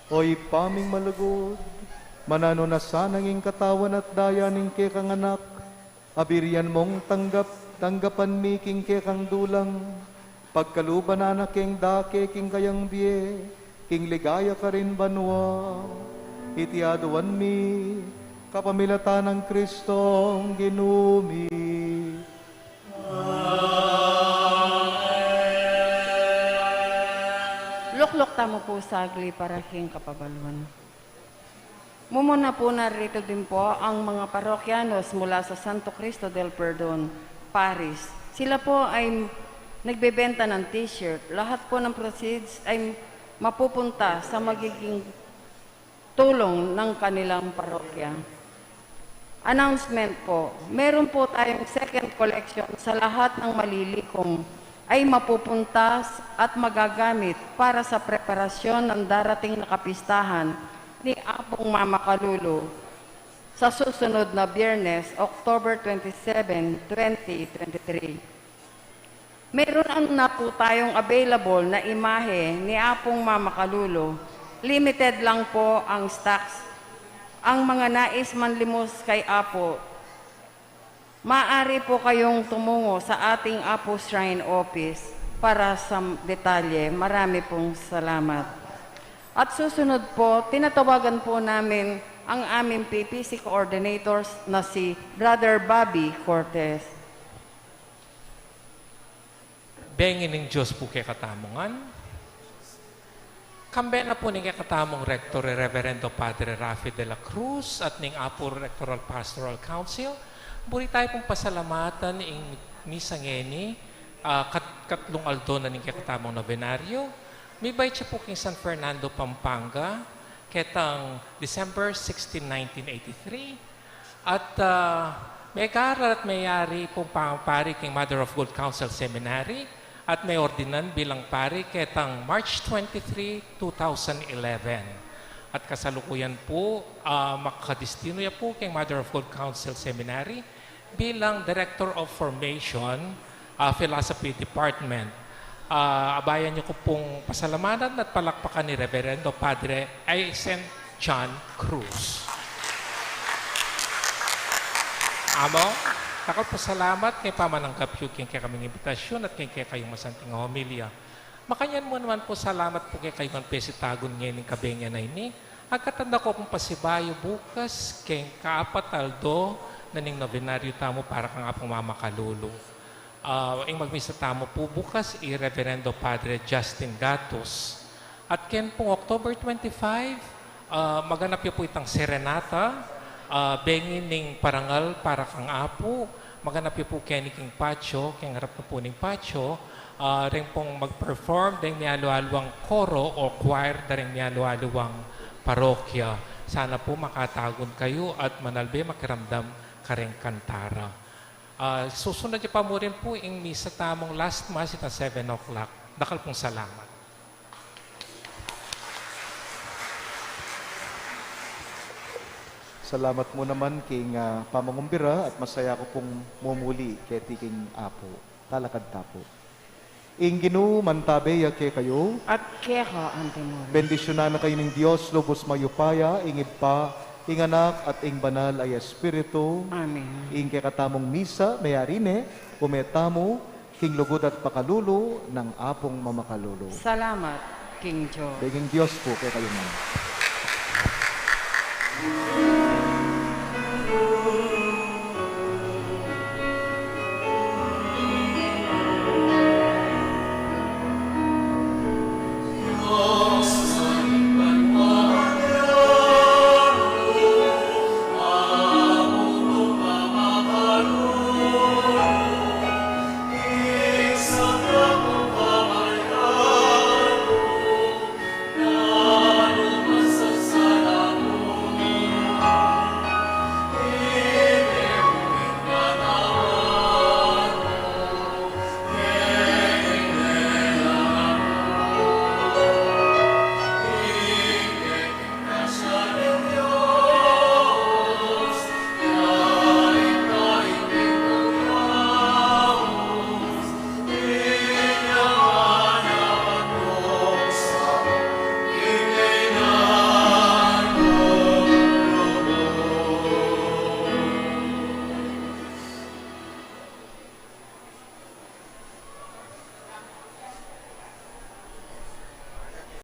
O Ibpa ming malugud, mananu na sana ing katawan at daya ning kekang Anak, abirian mong tanggap, tanggapan mi king kekang dulang, pagkaluban na na keng dake king kayang bie, king ligaya karin banua. Iti aduan mi, kapamilatan nang Kristong Ginu mi. Lukluk tamu pu saglit para king kapabaluan. Mumuna pu, narito din po ang mga parokyanos mula sa Santo Cristo del Perdon Parish. Sila po ay nagbebenta ng t-shirt. Lahat po ng proceeds ay mapupunta sa magiging tulong ng kanilang parokya. Announcement po, meron po tayong second collection sa lahat ng malilikom ay mapupunta at magagamit para sa preparasyon ng darating na kapistahan ni Apong Mama Kalulu sa susunod na Biyernes, October twenty-seven, twenty twenty-three. Meron na po tayong available na imahe ni Apong Mama Kalulu. Limited lang po ang stocks. Ang mga nais manlimos kay Apo, maaari po kayong tumungo sa ating Apo Shrine Office para sa detalye. Marami pong salamat. At susunod po, tinatawagan po namin ang aming P P C coordinators na si Brother Bobby Cortez. Bengi ning Dios pu kekatamu ngan. Kambe na pu ning kekatamung Rektor, i Reverendo Padre Rafi de la Cruz, at ning Apu Rectoral Pastoral Council, buri tayu pung pasalamatan ing misa ngeni, ah, kat-, katlung aldo na ning kekatamung nobenaryo. Mibait ya pu king San Fernando, Pampanga, ketang December sixteen, nineteen eighty-three. At, ah, megaral at meyari pung pari king Mother of Gold Counsel Seminary at meordinan bilang pari ketang March twenty-three, two thousand eleven. At kasalukuyan pu, ah, makadestinu ya pu king Mother of Gold Counsel Seminary bilang Director of Formation, ah, Philosophy Department. Ah, abayan yu ku pung pasalamatan at palakpakan i Reverendo Padre, ay, Saint John Cruz. Among, dakal pung salamat king pamananggap yu king kekaming imbitasyun at king kekayung masanting a homilya. Makanyan mu naman pu, salamat pu kekayu ngan pesitagun ngening kabengi a ini. Agkatan da ku pung pasibayu bukas keng kaapat aldo na ning nobenaryo tamu para kang Apung Mama Kalulu. Ah, ing magmisa tamu pu bukas i Reverendo Padre Justin Gatus. At ken pung October twenty-five, ah, maganap ya pu itang serenata, ah, bengi ning parangal para kang Apu, maganap ya pu keni king patio, king arap na pu ning patio, ah, reng pung mag-perform deng mialu-aluang koro o choir da reng mialu-aluang parokya. Sana pu makatagun kayu at manalbe makiramdam kareng kanta ra. Ah, susunod ya pa mu rin pu ing misa tamung last mass itang seven o'clock. Dakal pung salamat. Salamat mu naman king, ah, pamangumbira at masaya ku pung mumuli keti king Apu. Talakad ta pu. Ing Ginu mantabe ya kekayu. At keka antimurin. Bendisyunan na kayu ning Dios lubus mayupaya, ing Ibpa, ing Anak, at ing Banal a Espiritu. Amen. Ing kekatamung misa meyari ne, ume tamu king lugud at pakalulu nang Apung Mamakalulu. Salamat king Dios. Benging Dios pu kekayu ngan.